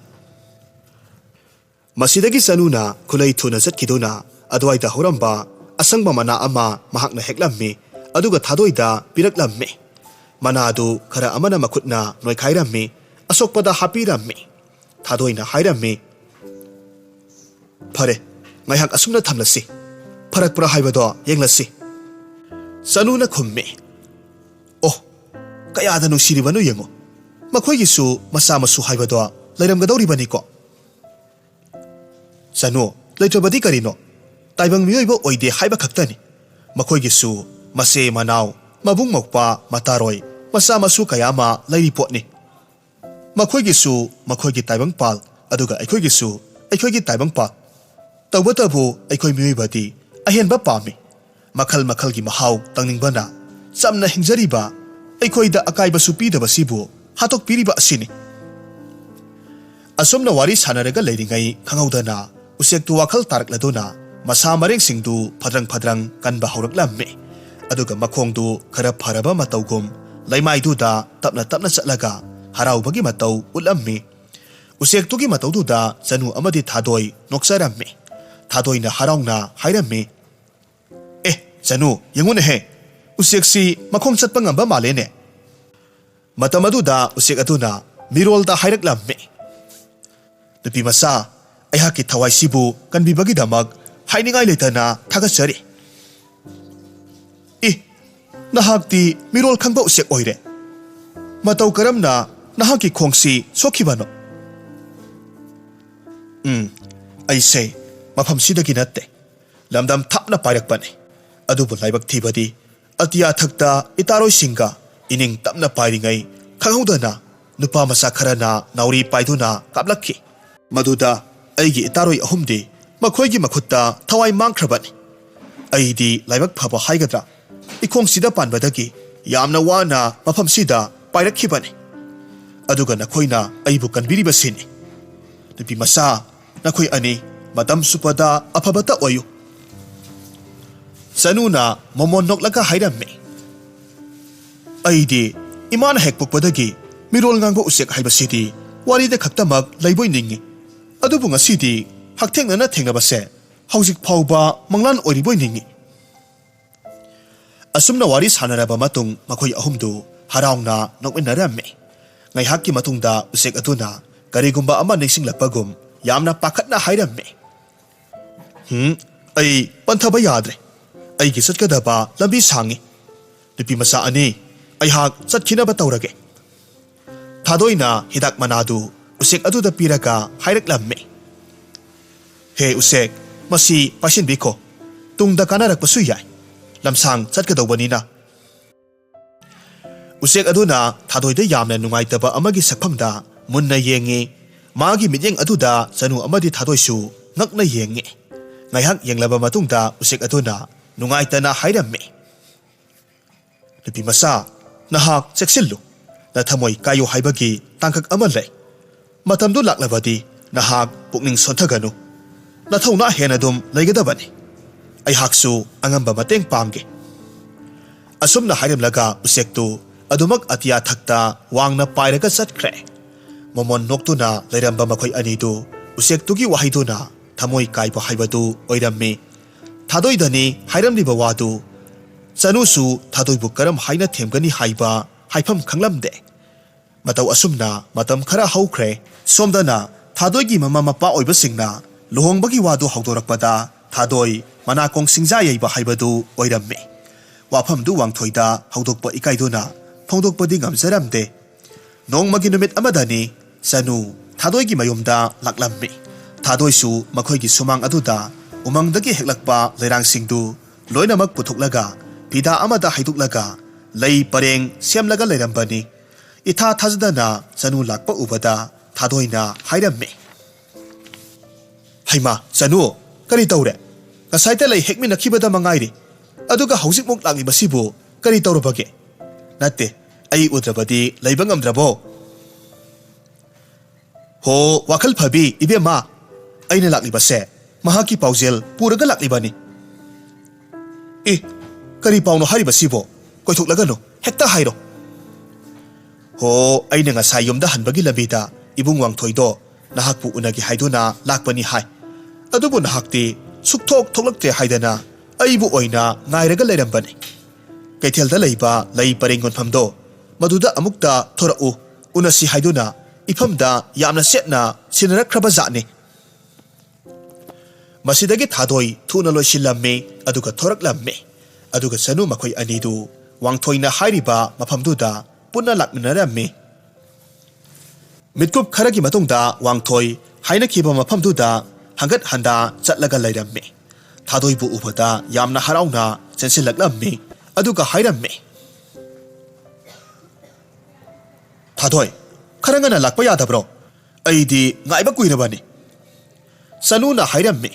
ꯃꯁꯤꯗꯒꯤ ꯆꯅꯨꯅ ꯈꯨꯂꯩ ꯊꯨꯅ ꯆꯠꯈꯤꯗꯨꯅ ꯑꯗꯨꯋꯥꯏꯗ ꯍꯧꯔꯝꯕ ꯑꯁꯪꯕ ꯃꯅꯥ ꯑꯃ ꯃꯍꯥꯛꯅ ꯍꯦꯛꯂꯝꯃꯤ, ꯑꯗꯨꯒ ꯊꯥꯗꯣꯏꯗ ꯄꯤꯔꯛꯂꯝꯃꯤ꯫ ꯃꯅꯥ ꯑꯗꯨ ꯈꯔ ꯑꯃꯅ ꯃꯈꯨꯠꯅ ꯅꯣꯏꯈꯥꯏꯔꯝꯃꯤ, ꯑꯁꯣꯛꯄꯗ ꯍꯥꯞꯄꯤꯔꯝꯃꯤ꯫ ꯊꯥꯗꯣꯏꯅ ꯍꯥꯏꯔꯝꯃꯤ, "ꯐꯔꯦ, ꯉꯥꯏꯍꯥꯛ ꯑꯁꯨꯝꯅ ꯊꯝꯂꯁꯤ꯫ ꯐꯔꯛꯄ꯭ꯔꯥ ꯍꯥꯏꯕꯗꯣ ꯌꯦꯡꯂꯁꯤ꯫" ꯆꯅꯨꯅ ꯈꯨꯝꯃꯤ, "ꯑꯣ, ꯀꯌꯥꯗ ꯅꯨꯡꯁꯤꯔꯤꯕꯅꯣ ꯌꯦꯡꯉꯨ꯫ ꯃꯈꯣꯏꯒꯤꯁꯨ ꯃꯆꯥ ꯃꯁꯨ ꯍꯥꯏꯕꯗꯣ ꯂꯩꯔꯝꯒꯗꯧꯔꯤꯕꯅꯤꯀꯣ꯫" "ꯆꯅꯨ, ꯂꯩꯇ꯭ꯔꯕꯗꯤ ꯀꯔꯤꯅꯣ? ꯇꯥꯏꯕꯪ ꯃꯤꯑꯣꯏꯕ ꯑꯣꯏꯗꯦ ꯍꯥꯏꯕ ꯈꯛꯇꯅꯤ꯫ ꯃꯈꯣꯏꯒꯤꯁꯨ ꯃꯆꯦ ꯃꯅꯥꯎ, ꯃꯕꯨꯡ ꯃꯧꯄ꯭ꯋꯥ, ꯃꯇꯥꯔꯣꯏ, ꯃꯆꯥ ꯃꯁꯨ ꯀꯌꯥ ꯑꯃ ꯂꯩꯔꯤ ꯄꯣꯠꯅꯤ꯫ ꯃꯈꯣꯏꯒꯤꯁꯨ ꯃꯈꯣꯏꯒꯤ ꯇꯥꯏꯕꯪꯄꯥꯜ, ꯑꯗꯨꯒ ꯑꯩꯈꯣꯏꯒꯤꯁꯨ ꯑꯩꯈꯣꯏꯒꯤ ꯇꯥꯏꯕꯪꯄꯥꯜ꯫ ꯇꯧꯕꯇꯕꯨ ꯑꯩꯈꯣꯏ ꯃꯤꯑꯣꯏꯕꯗꯤ ꯑꯍꯦꯟꯕ ꯄꯥꯝꯃꯤ꯫ ꯃꯈꯜ ꯃꯈꯜꯒꯤ ꯃꯍꯥꯎ ꯇꯪꯅꯤꯡꯕꯅ ꯆꯝꯅ ꯍꯤꯡꯖꯔꯤꯕ ꯑꯩꯈꯣꯏꯗ ꯑꯀꯥꯏꯕꯁꯨ ꯄꯤꯗꯕꯁꯤꯕꯨ ꯍꯥꯠꯇꯣꯛꯄꯤꯔꯤꯕ ꯑꯁꯤꯅꯤ꯫" ꯑꯁꯨꯝꯅ ꯋꯥꯔꯤ ꯁꯥꯟꯅꯔꯒ ꯂꯩꯔꯤꯉꯩ ꯈꯪꯍꯧꯗꯅ ꯎꯆꯦꯛꯇꯨ ꯋꯥꯈꯜ ꯇꯥꯔꯛꯂꯗꯨꯅ ꯃꯁꯥ ꯃꯔꯦꯡꯁꯤꯡꯗꯨ ꯐꯗ꯭ꯔꯪ ꯐꯗ꯭ꯔꯪ ꯀꯟꯕ ꯍꯧꯔꯛꯂꯝꯃꯤ꯫ ꯑꯗꯨꯒ ꯃꯈꯣꯡꯗꯨ ꯈꯔ ꯐꯔꯕ ꯃꯇꯧꯒꯨꯝ ꯂꯩꯃꯥꯏꯗꯨꯗ ꯇꯞꯅ ꯇꯞꯅ ꯆꯠꯂꯒ ꯍꯔꯥꯎꯕꯒꯤ ꯃꯇꯧ ꯎꯠꯂꯝꯃꯤ꯫ ꯎꯆꯦꯛꯇꯨꯒꯤ ꯃꯇꯧꯗꯨꯗ ꯆꯅꯨ ꯑꯃꯗꯤ ꯊꯥꯗꯣꯏ ꯅꯣꯛꯆꯔꯝꯃꯤ꯫ ꯊꯥꯗꯣꯏꯅ ꯍꯔꯥꯎꯅ ꯍꯥꯏꯔꯝꯃꯤ, "ꯑꯦ, ꯆꯅꯨ, ꯌꯦꯡꯉꯨꯅꯦꯍꯦ, ꯎꯆꯦꯛꯁꯤ ꯃꯈꯣꯡ ꯆꯠꯄ ꯉꯝꯕ ꯃꯥꯜꯂꯦꯅꯦ꯫" ꯃꯇꯝ ꯑꯗꯨꯗ ꯎꯆꯦꯛ ꯑꯗꯨꯅ ꯃꯤꯔꯣꯜꯗ ꯍꯥꯏꯔꯛꯂꯝꯃꯤ, "ꯅꯨꯄꯤ ꯃꯆꯥ, ꯑꯩꯍꯥꯛꯀꯤ ꯊꯋꯥꯏꯁꯤꯕꯨ ꯀꯟꯕꯤꯕꯒꯤꯗꯃꯛ ꯍꯥꯏꯅꯤꯡꯉꯥꯏ ꯂꯩꯇꯅ ꯊꯥꯒꯠꯆꯔꯤ꯫" "ꯏ, ꯅꯍꯥꯛꯇꯤ ꯃꯤꯔꯣꯜ ꯈꯪꯕ ꯎꯆꯦꯛ ꯑꯣꯏꯔꯦ꯫ ꯃꯇꯧ ꯀꯔꯝꯅ ꯅꯍꯥꯛꯀꯤ ꯈꯣꯡꯁꯤ ꯁꯣꯛꯈꯤꯕꯅꯣ?" "ꯎꯝ, ꯑꯩꯁꯦ ꯃꯐꯝꯁꯤꯗꯒꯤ ꯅꯠꯇꯦ, ꯂꯝꯗꯝ ꯊꯥꯞꯅ ꯄꯥꯏꯔꯛꯄꯅꯤ꯫ ꯑꯗꯨꯕꯨ ꯂꯥꯏꯕꯛ ꯊꯤꯕꯗꯤ ꯑꯇꯤꯌꯥ ꯊꯛꯇ ꯏꯇꯥꯔꯣꯏꯁꯤꯡꯒ ꯏꯅꯤꯡ ꯇꯞꯅ ꯄꯥꯏꯔꯤꯉꯩ ꯈꯪꯍꯧꯗꯅ ꯅꯨꯄꯥ ꯃꯆꯥ ꯈꯔꯅ ꯅꯥꯎꯔꯤ ꯄꯥꯏꯗꯨꯅ ꯀꯥꯞꯂꯛꯈꯤ꯫ ꯃꯗꯨꯗ ꯑꯩꯒꯤ ꯏꯇꯥꯔꯣꯏ ꯑꯍꯨꯝꯗꯤ ꯃꯈꯣꯏꯒꯤ ꯃꯈꯨꯠꯇ ꯊꯋꯥꯏ ꯃꯥꯡꯈ꯭ꯔꯕꯅꯤ꯫ ꯑꯩꯗꯤ ꯂꯥꯏꯕꯛ ꯐꯕ ꯍꯥꯏꯒꯗ꯭ꯔꯥ, ꯏꯈꯣꯡꯁꯤꯗ ꯄꯥꯟꯕꯗꯒꯤ ꯌꯥꯝꯅ ꯋꯥꯅ ꯃꯐꯝꯁꯤꯗ ꯄꯥꯏꯔꯛꯈꯤꯕꯅꯤ꯫ ꯑꯗꯨꯒ ꯅꯈꯣꯏꯅ ꯑꯩꯕꯨ ꯀꯟꯕꯤꯔꯤꯕꯁꯤꯅꯤ꯫ ꯅꯨꯄꯤ ꯃꯆꯥ, ꯅꯈꯣꯏ ꯑꯅꯤ ꯃꯇꯝ ꯆꯨꯞꯄꯗ ꯑꯐꯕꯇ ꯑꯣꯏꯌꯨ꯫" ꯆꯅꯨꯅ ꯃꯣꯃꯣꯟ ꯅꯣꯛꯂꯒ ꯍꯥꯏꯔꯝꯃꯤ, "ꯑꯩꯗꯤ ꯏꯃꯥꯅ ꯍꯦꯛ ꯄꯣꯛꯄꯗꯒꯤ ꯃꯤꯔꯣꯜ ꯉꯥꯡꯕ ꯎꯆꯦꯛ ꯍꯥꯏꯕꯁꯤꯗꯤ ꯋꯥꯔꯤꯗ ꯈꯛꯇꯃꯛ ꯂꯩꯕꯣꯏ ꯅꯤꯡꯏ꯫ ꯑꯗꯨꯕꯨ ꯉꯁꯤꯗꯤ ꯍꯛꯊꯦꯡꯅꯅ ꯊꯦꯡꯅꯕꯁꯦ ꯍꯧꯖꯤꯛ ꯐꯥꯎꯕ ꯃꯪꯂꯥꯟ ꯑꯣꯏꯔꯤꯕꯣꯏ ꯅꯤꯡꯏ꯫" ꯑꯁꯨꯝꯅ ꯋꯥꯔꯤ ꯁꯥꯟꯅꯔꯕ ꯃꯇꯨꯡ ꯃꯈꯣꯏ ꯑꯍꯨꯝꯗꯨ ꯍꯔꯥꯎꯅ ꯅꯣꯛꯃꯤꯟꯅꯔꯝꯃꯤ꯫ ꯉꯥꯏꯍꯥꯛꯀꯤ ꯃꯇꯨꯡꯗ ꯎꯆꯦꯛ ꯑꯗꯨꯅ ꯀꯔꯤꯒꯨꯝꯕ ꯑꯃ ꯅꯤꯡꯁꯤꯡꯂꯛꯄꯒꯨꯝ ꯌꯥꯝꯅ ꯄꯥꯈꯠꯅ ꯍꯥꯏꯔꯝꯃꯤ, "ꯍꯨꯝ, ꯑꯩ ꯄꯟꯊꯕ ꯌꯥꯗ꯭ꯔꯦ꯫ ꯑꯩꯒꯤ ꯆꯠꯀꯗꯕ ꯂꯝꯕꯤ ꯁꯥꯡꯉꯤ꯫ ꯅꯨꯄꯤ ꯃꯆꯥ ꯑꯅꯤ, ꯑꯩꯍꯥꯛ ꯆꯠꯈꯤꯅꯕ ꯇꯧꯔꯒꯦ꯫" ꯊꯥꯗꯣꯏꯅ ꯍꯤꯗꯥꯛ ꯃꯅꯥꯗꯨ ꯎꯆꯦꯛ ꯑꯗꯨꯗ ꯄꯤꯔꯒ ꯍꯥꯏꯔꯛꯂꯝꯃꯤ, "ꯍꯦ ꯎꯆꯦꯛ, ꯃꯁꯤ ꯄꯥꯏꯁꯤꯟꯕꯤꯈꯣ꯫ ꯇꯨꯡꯗ ꯀꯥꯟꯅꯔꯛꯄꯁꯨ ꯌꯥꯏ꯫ ꯂꯝꯁꯥꯡ ꯆꯠꯀꯗꯧꯕꯅꯤꯅ꯫" ꯎꯆꯦꯛ ꯑꯗꯨꯅ ꯊꯥꯗꯣꯏꯗ ꯌꯥꯝꯅ ꯅꯨꯡꯉꯥꯏꯇꯕ ꯑꯃꯒꯤ ꯁꯛꯐꯝꯗ ꯃꯨꯟꯅ ꯌꯦꯡꯉꯤ꯫ ꯃꯥꯒꯤ ꯃꯤꯠꯌꯦꯡ ꯑꯗꯨꯗ ꯆꯅꯨ ꯑꯃꯗꯤ ꯊꯥꯗꯣꯏꯁꯨ ꯉꯛꯅ ꯌꯦꯡꯉꯤ꯫ ꯉꯥꯏꯍꯥꯛ ꯌꯦꯡꯂꯕ ꯃꯇꯨꯡꯗ ꯎꯆꯦꯛ ꯑꯗꯨꯅ ꯅꯨꯡꯉꯥꯏꯇꯅ ꯍꯥꯏꯔꯝꯃꯤ, "ꯅꯨꯄꯤ ꯃꯆꯥ, ꯅꯍꯥꯛ ꯆꯦꯛꯁꯤꯜꯂꯨ꯫ ꯅꯊꯃꯣꯏ ꯀꯥꯏꯌꯨ ꯍꯥꯏꯕꯒꯤ ꯇꯥꯡꯀꯛ ꯑꯃ ꯂꯩ꯫ ꯃꯇꯝꯗꯨ ꯂꯥꯛꯂꯕꯗꯤ ꯅꯍꯥꯛ ꯄꯨꯛꯅꯤꯡ ꯁꯣꯟꯊꯒꯅꯨ꯫ ꯅꯊꯧꯅꯥ ꯍꯦꯟꯅ ꯑꯗꯨꯝ ꯂꯩꯒꯗꯕꯅꯤ꯫ ꯑꯩꯍꯥꯛꯁꯨ ꯑꯉꯝꯕ ꯃꯇꯦꯡ ꯄꯥꯡꯒꯦ꯫" ꯑꯁꯨꯝꯅ ꯍꯥꯏꯔꯝꯂꯒ ꯎꯆꯦꯛꯇꯨ ꯑꯗꯨꯃꯛ ꯑꯇꯤꯌꯥ ꯊꯛꯇ ꯋꯥꯡꯅ ꯄꯥꯏꯔꯒ ꯆꯠꯈ꯭ꯔꯦ꯫ ꯃꯣꯃꯣꯟ ꯅꯣꯛꯇꯨꯅ ꯂꯩꯔꯝꯕ ꯃꯈꯣꯏ ꯑꯅꯤꯗꯨ ꯎꯆꯦꯛꯇꯨꯒꯤ ꯋꯥꯍꯩꯗꯨꯅ ꯊꯃꯣꯏ ꯀꯥꯏꯕ ꯍꯥꯏꯕꯗꯨ ꯑꯣꯏꯔꯝꯃꯤ꯫ ꯊꯥꯗꯣꯏꯗꯅꯤ ꯍꯥꯏꯔꯝꯂꯤꯕ ꯋꯥꯗꯨ ꯆꯅꯨꯁꯨ ꯊꯥꯗꯣꯏꯕꯨ ꯀꯔꯝ ꯍꯥꯏꯅ ꯊꯦꯝꯒꯅꯤ ꯍꯥꯏꯕ ꯍꯥꯏꯐꯝ ꯈꯪꯂꯝꯗꯦ꯫ ꯃꯇꯧ ꯑꯁꯨꯝꯅ ꯃꯇꯝ ꯈꯔ ꯍꯧꯈ꯭ꯔꯦ꯫ ꯁꯣꯝꯗꯅ ꯊꯥꯗꯣꯏꯒꯤ ꯃꯃꯥ ꯃꯄꯥ ꯑꯣꯏꯕꯁꯤꯡꯅ ꯂꯨꯍꯣꯡꯕꯒꯤ ꯋꯥꯗꯨ ꯍꯧꯗꯣꯔꯛꯄꯗ ꯊꯥꯗꯣꯏ ꯃꯅꯥꯀꯣꯡ ꯁꯤꯡꯖꯥ ꯌꯩꯕ ꯍꯥꯏꯕꯗꯨ ꯑꯣꯏꯔꯝꯃꯤ꯫ ꯋꯥꯐꯝꯗꯨ ꯋꯥꯡꯊꯣꯏꯗ ꯍꯧꯗꯣꯛꯄ ꯏꯀꯥꯏꯗꯨꯅ ꯐꯣꯡꯗꯣꯛꯄꯗꯤ ꯉꯝꯖꯔꯝꯗꯦ꯫ ꯅꯣꯡꯃꯒꯤ ꯅꯨꯃꯤꯠ ꯑꯃꯗꯅꯤ ꯆꯅꯨ ꯊꯥꯗꯣꯏꯒꯤ ꯃꯌꯨꯝꯗ ꯂꯥꯛꯂꯝꯃꯤ꯫ ꯊꯥꯗꯣꯏꯁꯨ ꯃꯈꯣꯏꯒꯤ ꯁꯨꯃꯥꯡ ꯑꯗꯨꯗ ꯎꯃꯪꯗꯒꯤ ꯍꯦꯛꯂꯛꯄ ꯂꯩꯔꯥꯡꯁꯤꯡꯗꯨ ꯂꯣꯏꯅꯃꯛ ꯄꯨꯊꯣꯛꯂꯒ ꯐꯤꯗꯥ ꯑꯃꯗ ꯍꯩꯗꯣꯛꯂꯒ ꯂꯩ ꯄꯔꯦꯡ ꯁꯦꯝꯂꯒ ꯂꯩꯔꯝꯕꯅꯤ꯫ ꯏꯊꯥ ꯊꯥꯖꯗꯅ ꯆꯅꯨ ꯂꯥꯛꯄ ꯎꯕꯗ ꯊꯥꯗꯣꯏꯅ ꯍꯥꯏꯔꯝꯃꯤ, "ꯍꯩꯃꯥ, ꯆꯅꯨ, ꯀꯔꯤ ꯇꯧꯔꯦ? ꯉꯁꯥꯏꯗ ꯂꯩ ꯍꯦꯛꯃꯤꯟꯅꯈꯤꯕꯗ ꯃꯉꯥꯏꯔꯤ, ꯑꯗꯨꯒ ꯍꯧꯖꯤꯛꯃꯨꯛ ꯂꯥꯛꯂꯤꯕꯁꯤꯕꯨ ꯀꯔꯤ ꯇꯧꯔꯕꯒꯦ? ꯅꯠꯇꯦ, ꯑꯩ ꯎꯗ꯭ꯔꯕꯗꯤ ꯂꯩꯕ ꯉꯝꯗ꯭ꯔꯕꯣ?" ꯑꯣ, ꯋꯥꯈꯜ ꯐꯕꯤ ꯏꯕꯦꯝꯃ, ꯑꯩꯅ ꯂꯥꯛꯂꯤꯕꯁꯦ ꯃꯍꯥꯛꯀꯤ ꯄꯥꯎꯖꯦꯜ ꯄꯨꯔꯒ ꯂꯥꯛꯂꯤꯕꯅꯤ꯫ ꯑꯦ, ꯀꯔꯤ ꯄꯥꯎꯅꯣ ꯍꯥꯏꯔꯤꯕꯁꯤꯕꯣ? ꯀꯣꯏꯊꯣꯛꯂꯒꯅꯨ, ꯍꯦꯛꯇ ꯍꯥꯏꯔꯣ꯫ ꯍꯣ, ꯑꯩꯅ ꯉꯁꯥꯏ ꯌꯨꯝꯗ ꯍꯟꯕꯒꯤ ꯂꯝꯕꯤꯗ ꯏꯕꯨꯡ ꯋꯥꯡꯊꯣꯏꯗꯣ ꯅꯍꯥꯛꯄꯨ ꯎꯅꯒꯦ ꯍꯥꯏꯗꯨꯅ ꯂꯥꯛꯄꯅꯤ ꯍꯥꯏ꯫ ꯑꯗꯨꯕꯨ ꯅꯍꯥꯛꯇꯤ ꯁꯨꯛꯊꯣꯛ ꯊꯣꯛꯂꯛꯇ꯭ꯔꯦ ꯍꯥꯏꯗꯅ ꯑꯩꯕꯨ ꯑꯣꯏꯅ ꯉꯥꯏꯔꯒ ꯂꯩꯔꯝꯕꯅꯤ꯫ ꯀꯩꯊꯦꯜꯗ ꯂꯩꯕ ꯂꯩ ꯄꯔꯦꯡ ꯌꯣꯟꯐꯝꯗꯣ, ꯃꯗꯨꯗ ꯑꯃꯨꯛꯇ ꯊꯣꯔꯛꯎ, ꯎꯅꯁꯤ ꯍꯥꯏꯗꯨꯅ ꯏꯐꯝꯗ ꯌꯥꯝꯅ ꯆꯦꯠꯅ ꯁꯤꯟꯅꯔꯛꯈ꯭ꯔꯕ ꯖꯥꯠꯅꯤ꯫ ꯃꯁꯤꯗꯒꯤ ꯊꯥꯗꯣꯏ ꯊꯨꯅ ꯂꯣꯏꯁꯤꯜꯂꯝꯃꯤ, ꯑꯗꯨꯒ ꯊꯣꯔꯛꯂꯝꯃꯤ꯫ ꯑꯗꯨꯒ ꯆꯅꯨ ꯃꯈꯣꯏ ꯑꯅꯤꯗꯨ ꯋꯥꯡꯊꯣꯏꯅ ꯍꯥꯏꯔꯤꯕ ꯃꯐꯝꯗꯨꯗ ꯄꯨꯟꯅ ꯂꯥꯛꯃꯤꯟꯅꯔꯝꯃꯤ꯫ ꯃꯤꯠꯀꯨꯞ ꯈꯔꯒꯤ ꯃꯇꯨꯡꯗ ꯋꯥꯡꯊꯣꯏ ꯍꯥꯏꯅꯈꯤꯕ ꯃꯐꯝꯗꯨꯗ ꯍꯪꯒꯠ ꯍꯟꯗꯥ ꯆꯠꯂꯒ ꯂꯩꯔꯝꯃꯤ꯫ ꯊꯥꯗꯣꯏꯕꯨ ꯎꯕꯗ ꯌꯥꯝꯅ ꯍꯔꯥꯎꯅ ꯆꯦꯟꯁꯤꯜꯂꯛꯂꯝꯃꯤ, ꯑꯗꯨꯒ ꯍꯥꯏꯔꯝꯃꯤ, "ꯊꯥꯗꯣꯏ, ꯈꯔ ꯉꯟꯅ ꯂꯥꯛꯄ ꯌꯥꯗꯕ꯭ꯔꯣ? ꯑꯩꯗꯤ ꯉꯥꯏꯕ ꯀꯨꯏꯔꯕꯅꯤ꯫" ꯆꯅꯨꯅ ꯍꯥꯏꯔꯝꯃꯤ,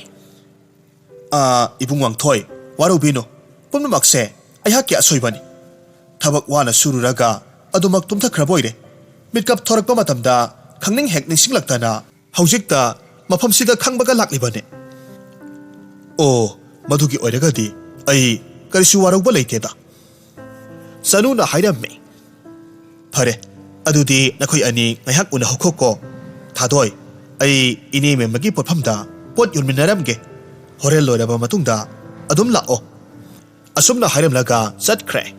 "ꯑꯥ, ꯏꯕꯨꯡ ꯋꯥꯡꯊꯣꯏ, ꯋꯥꯔꯧꯕꯤꯅꯨ, ꯄꯨꯝꯅꯃꯛꯁꯦ ꯑꯩꯍꯥꯛꯀꯤ ꯑꯁꯣꯏꯕꯅꯤ꯫ ꯊꯕꯛ ꯋꯥꯅ ꯁꯨꯔꯨꯔꯒ ꯑꯗꯨꯃꯛ ꯇꯨꯝꯊꯈ꯭ꯔꯕ ꯑꯣꯏꯔꯦ꯫ ꯃꯤꯠꯀꯞ ꯊꯣꯔꯛꯄ ꯃꯇꯝꯗ ꯈꯪꯅꯤꯡ ꯍꯦꯛ ꯅꯤꯡꯁꯤꯡꯂꯛꯇꯅ ꯍꯧꯖꯤꯛꯇ ꯃꯐꯝꯁꯤꯗ ꯈꯪꯕꯒ ꯂꯥꯛꯂꯤꯕꯅꯤ꯫" "ꯑꯣ, ꯃꯗꯨꯒꯤ ꯑꯣꯏꯔꯒꯗꯤ ꯑꯩ ꯀꯔꯤꯁꯨ ꯋꯥꯔꯧꯕ ꯂꯩꯇꯦꯗ꯫" ꯆꯅꯨꯅ ꯍꯥꯏꯔꯝꯃꯤ, "ꯐꯔꯦ, ꯑꯗꯨꯗꯤ ꯅꯈꯣꯏ ꯑꯅꯤ ꯉꯥꯏꯍꯥꯛ ꯎꯅꯍꯧꯈꯣꯀꯣ꯫ ꯊꯥꯗꯣꯏ, ꯑꯩ ꯏꯅꯦ ꯃꯦꯝꯃꯒꯤ ꯄꯣꯠꯐꯝꯗ ꯄꯣꯠ ꯌꯣꯟꯃꯤꯟꯅꯔꯝꯒꯦ꯫ ꯍꯣꯔꯦꯟ ꯂꯣꯏꯔꯕ ꯃꯇꯨꯡꯗ ꯑꯗꯨꯝ ꯂꯥꯛꯑꯣ꯫" ꯑꯁꯨꯝꯅ ꯍꯥꯏꯔꯝꯂꯒ ꯆꯠꯈ꯭ꯔꯦ꯫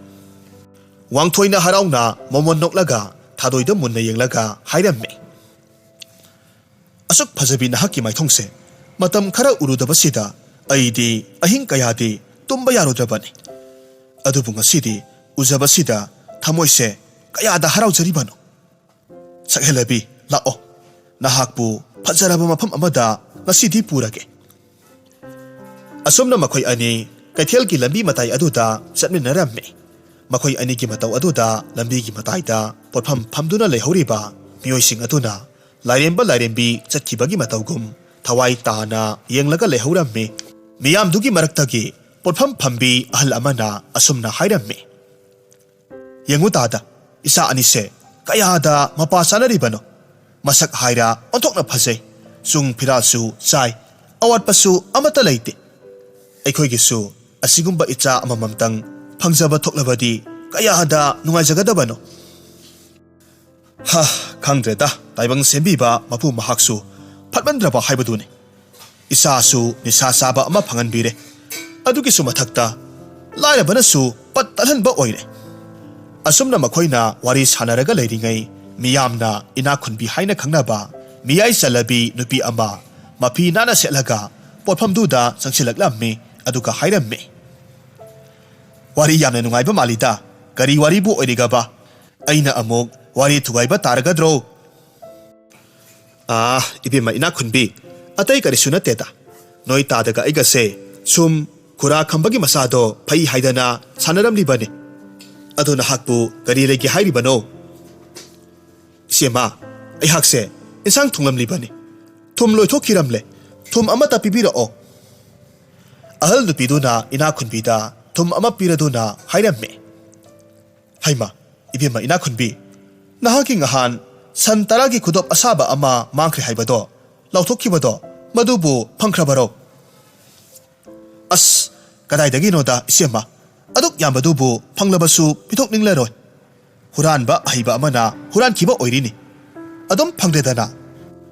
ꯋꯥꯡꯊꯣꯏꯅ ꯍꯔꯥꯎꯅ ꯃꯣꯃꯣꯟ ꯅꯣꯛꯂꯒ ꯊꯥꯗꯣꯏꯗ ꯃꯨꯟꯅ ꯌꯦꯡꯂꯒ ꯍꯥꯏꯔꯝꯃꯤ, "ꯑꯁꯨꯛ ꯐꯖꯕꯤ ꯅꯍꯥꯛꯀꯤ ꯃꯥꯏꯊꯣꯡꯁꯦ ꯃꯇꯝ ꯈꯔ ꯎꯔꯨꯗꯕꯁꯤꯗ ꯑꯩꯗꯤ ꯑꯍꯤꯡ ꯀꯌꯥꯗꯤ ꯇꯨꯝꯕ ꯌꯥꯔꯨꯗ꯭ꯔꯕꯅꯤ꯫ ꯑꯗꯨꯕꯨ ꯉꯁꯤꯗꯤ ꯎꯖꯕꯁꯤꯗ ꯊꯃꯣꯏꯁꯦ ꯀꯌꯥꯗ ꯍꯔꯥꯎꯖꯔꯤꯕꯅꯣ꯫ ꯁꯛꯍꯦꯜꯂꯕꯤ, ꯂꯥꯛꯑꯣ, ꯅꯍꯥꯛꯄꯨ ꯐꯖꯔꯕ ꯃꯐꯝ ꯑꯃꯗ ꯉꯁꯤꯗꯤ ꯄꯨꯔꯒꯦ꯫" ꯑꯁꯨꯝꯅ ꯃꯈꯣꯏ ꯑꯅꯤ ꯀꯩꯊꯦꯜꯒꯤ ꯂꯝꯕꯤ ꯃꯇꯥꯏ ꯑꯗꯨꯗ ꯆꯠꯃꯤꯟꯅꯔꯝꯃꯤ꯫ ꯃꯈꯣꯏ ꯑꯅꯤꯒꯤ ꯃꯇꯧ ꯑꯗꯨꯗ ꯂꯝꯕꯤꯒꯤ ꯃꯇꯥꯏꯗ ꯄꯣꯠꯐꯝ ꯐꯝꯗꯨꯅ ꯂꯩꯍꯧꯔꯤꯕ ꯃꯤꯑꯣꯏꯁꯤꯡ ꯑꯗꯨꯅ ꯂꯥꯏꯔꯦꯝꯕ ꯂꯥꯏꯔꯦꯝꯕꯤ ꯆꯠꯈꯤꯕꯒꯤ ꯃꯇꯧꯒꯨꯝ ꯊꯋꯥꯏ ꯇꯥꯅ ꯌꯦꯡꯂꯒ ꯂꯩꯍꯧꯔꯝꯃꯤ꯫ ꯃꯤꯌꯥꯝꯗꯨꯒꯤ ꯃꯔꯛꯇꯒꯤ ꯄꯣꯠꯐꯝ ꯐꯝꯕꯤ ꯑꯍꯜ ꯑꯃꯅ ꯑꯁꯨꯝꯅ ꯍꯥꯏꯔꯝꯃꯤ, "ꯌꯦꯡꯉꯨ ꯇꯥꯗ, ꯏꯆꯥ ꯑꯅꯤꯁꯦ ꯀꯌꯥꯗ ꯃꯄꯥ ꯆꯥꯅꯔꯤꯕꯅꯣ꯫ ꯃꯁꯛ ꯍꯥꯏꯔ ꯑꯣꯟꯊꯣꯛꯅ ꯐꯖꯩ꯫ ꯆꯨꯡ ꯐꯤꯔꯥꯜꯁꯨ ꯆꯥꯏ꯫ ꯑꯋꯥꯠꯄꯁꯨ ꯑꯃꯠꯇ ꯂꯩꯇꯦ꯫ ꯑꯩꯈꯣꯏꯒꯤꯁꯨ ꯑꯁꯤꯒꯨꯝꯕ ꯏꯆꯥ ꯑꯃꯃꯝꯇꯪ ꯐꯪꯖꯕ ꯊꯣꯛꯂꯕꯗꯤ ꯀꯌꯥꯗ ꯅꯨꯡꯉꯥꯏꯖꯒꯗꯕꯅꯣ꯫ ꯍ, ꯈꯪꯗ꯭ꯔꯦꯗ, ꯇꯥꯏꯕꯪ ꯁꯦꯝꯕꯤꯕ ꯃꯄꯨ ꯃꯍꯥꯛꯁꯨ ꯐꯠꯃꯟꯗ꯭ꯔꯕ ꯍꯥꯏꯕꯗꯨꯅꯤ꯫ ꯏꯆꯥꯁꯨ ꯅꯤꯁꯥ ꯆꯥꯕ ꯑꯃ ꯐꯪꯍꯟꯕꯤꯔꯦ꯫ ꯑꯗꯨꯒꯤꯁꯨ ꯃꯊꯛꯇ ꯂꯥꯏꯔꯕꯅꯁꯨ ꯄꯠ ꯇꯠꯍꯟꯕ ꯑꯣꯏꯔꯦ꯫ ꯑꯁꯨꯝꯅ ꯃꯈꯣꯏꯅ ꯋꯥꯔꯤ ꯁꯥꯟꯅꯔꯒ ꯂꯩꯔꯤꯉꯩ, ꯃꯤꯌꯥꯝꯅ ꯏꯅꯥꯛ ꯈꯨꯟꯕꯤ ꯍꯥꯏꯅ ꯈꯪꯅꯕ ꯃꯤꯌꯥꯏ ꯆꯜꯂꯕꯤ ꯅꯨꯄꯤ ꯑꯃ ꯃꯐꯤ ꯅꯥꯟꯅ ꯁꯦꯠꯂꯒ ꯄꯣꯠꯐꯝꯗꯨꯗ ꯆꯪꯁꯤꯜꯂꯛꯂꯝꯃꯤ꯫ ꯑꯗꯨꯒ ꯍꯥꯏꯔꯝꯃꯤ, "ꯋꯥꯔꯤ ꯌꯥꯝꯅ ꯅꯨꯡꯉꯥꯏꯕ ꯃꯥꯜꯂꯤꯗ꯫ ꯀꯔꯤ ꯋꯥꯔꯤꯕꯨ ꯑꯣꯏꯔꯤꯒꯕ? ꯑꯩꯅ ꯑꯃꯨꯛ ꯋꯥꯔꯤ ꯊꯨꯒꯥꯏꯕ ꯇꯥꯔꯒꯗ꯭ꯔꯣ?" "ꯑꯥ, ꯏꯕꯦꯝꯃ ꯏꯅꯥꯛ ꯈꯨꯟꯕꯤ, ꯑꯇꯩ ꯀꯔꯤꯁꯨ ꯅꯠꯇꯦꯗ꯫ ꯅꯣꯏ ꯇꯥꯗꯒ ꯑꯩꯒꯁꯦ ꯁꯨꯝ ꯈꯨꯔꯥ ꯈꯝꯕꯒꯤ ꯃꯆꯥꯗꯣ ꯐꯩ ꯍꯥꯏꯗꯅ ꯁꯥꯟꯅꯔꯝꯂꯤꯕꯅꯤ꯫ ꯑꯗꯣ ꯅꯍꯥꯛꯄꯨ ꯀꯔꯤ ꯂꯩꯒꯦ ꯍꯥꯏꯔꯤꯕꯅꯣ?" "ꯏꯆꯦꯃ, ꯑꯩꯍꯥꯛꯁꯦ ꯏꯟꯁꯥꯡ ꯊꯣꯡꯂꯝꯂꯤꯕꯅꯤ꯫ ꯊꯨꯝ ꯂꯣꯏꯊꯣꯛꯈꯤꯔꯝꯂꯦ꯫ ꯊꯨꯝ ꯑꯃꯠꯇ ꯄꯤꯕꯤꯔꯛꯑꯣ꯫" ꯑꯍꯜ ꯅꯨꯄꯤꯗꯨꯅ ꯏꯅꯥꯛ ꯈꯨꯟꯕꯤꯗ ꯊꯨꯝ ꯑꯃ ꯄꯤꯔꯗꯨꯅ ꯍꯥꯏꯔꯝꯃꯤ, "ꯍꯩꯃ, ꯏꯕꯦꯝꯃ ꯏꯅꯥꯛ ꯈꯨꯟꯕꯤ, ꯅꯍꯥꯛꯀꯤ ꯉꯍꯥꯟ ꯁꯟ ꯇꯔꯥꯒꯤ ꯈꯨꯗꯣꯞ ꯑꯁꯥꯕ ꯑꯃ ꯃꯥꯡꯈ꯭ꯔꯦ ꯍꯥꯏꯕꯗꯣ, ꯂꯥꯎꯊꯣꯛꯈꯤꯕꯗꯣ, ꯃꯗꯨꯕꯨ ꯐꯪꯈ꯭ꯔꯕꯔꯣ?" "ꯑꯁ, ꯀꯗꯥꯏꯗꯒꯤꯅꯣꯗ ꯏꯆꯦꯝꯃ, ꯑꯗꯨꯛ ꯌꯥꯝꯕꯗꯨꯕꯨ ꯐꯪꯂꯕꯁꯨ ꯄꯤꯊꯣꯛꯅꯤꯡꯂꯔꯣꯏ꯫ ꯍꯨꯔꯥꯟꯕ ꯑꯍꯩꯕ ꯑꯃꯅ ꯍꯨꯔꯥꯟꯈꯤꯕ ꯑꯣꯏꯔꯤꯅꯤ꯫ ꯑꯗꯨꯝ ꯐꯪꯗ꯭ꯔꯦꯗꯅ꯫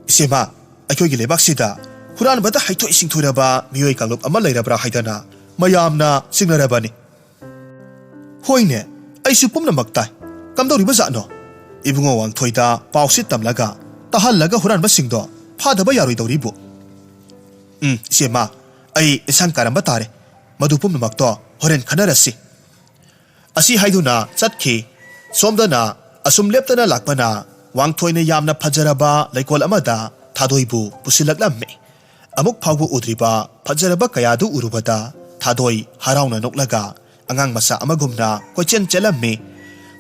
ꯏꯆꯦꯃ, ꯑꯩꯈꯣꯏꯒꯤ ꯂꯩꯕꯥꯛꯁꯤꯗ ꯍꯨꯔꯥꯟꯕꯗ ꯍꯩꯊꯣꯏ ꯁꯤꯡꯊꯣꯏꯔꯕ ꯃꯤꯑꯣꯏ ꯀꯥꯡꯂꯨꯞ ꯑꯃ ꯂꯩꯔꯕ꯭ꯔꯥ ꯍꯥꯏꯗꯅ ꯃꯌꯥꯝꯅ ꯆꯤꯡꯅꯔꯕꯅꯤ꯫" "ꯍꯣꯏꯅꯦ, ꯑꯩꯁꯨ ꯄꯨꯝꯅꯃꯛ ꯇꯥꯏ꯫ ꯀꯝꯗꯧꯔꯤꯕ ꯖꯥꯠꯅꯣ? ꯏꯕꯨꯡꯉꯣ ꯋꯥꯡꯊꯣꯏꯗ ꯄꯥꯎꯁꯤ ꯇꯝꯂꯒ ꯇꯥꯍꯜꯂꯒ ꯍꯨꯔꯥꯟꯕꯁꯤꯡꯗꯣ ꯐꯥꯗꯕ ꯌꯥꯔꯣꯏꯗꯧꯔꯤꯕꯨ꯫" "ꯎꯝ, ꯏꯆꯦꯃ, ꯑꯩ ꯏꯟꯁꯥꯡ ꯀꯥꯔꯝꯕ ꯇꯥꯔꯦ꯫ ꯃꯗꯨ ꯄꯨꯝꯅꯃꯛꯇꯣ ꯍꯣꯔꯦꯟ ꯈꯟꯅꯔꯁꯤ꯫" ꯑꯁꯤ ꯍꯥꯏꯗꯨꯅ ꯆꯠꯈꯤ꯫ ꯁꯣꯝꯗꯅ ꯑꯁꯨꯝ ꯂꯦꯞꯇꯅ ꯂꯥꯛꯄꯅ ꯋꯥꯡꯊꯣꯏꯅ ꯌꯥꯝꯅ ꯐꯖꯔꯕ ꯂꯩꯀꯣꯜ ꯑꯃꯗ ꯊꯥꯗꯣꯏꯕꯨ ꯄꯨꯁꯤꯜꯂꯛꯂꯝꯃꯤ꯫ ꯑꯃꯨꯛ ꯐꯥꯎꯕ ꯎꯗ꯭ꯔꯤꯕ ꯐꯖꯔꯕ ꯀꯌꯥꯗꯨ ꯎꯔꯨꯕꯗ ꯊꯥꯗꯣꯏ ꯍꯔꯥꯎꯅ ꯅꯣꯛꯂꯒ ꯑꯉꯥꯡ ꯃꯆꯥ ꯑꯃꯒꯨꯝꯅ ꯀꯣꯏꯆꯦꯟ ꯆꯦꯜꯂꯝꯃꯤ꯫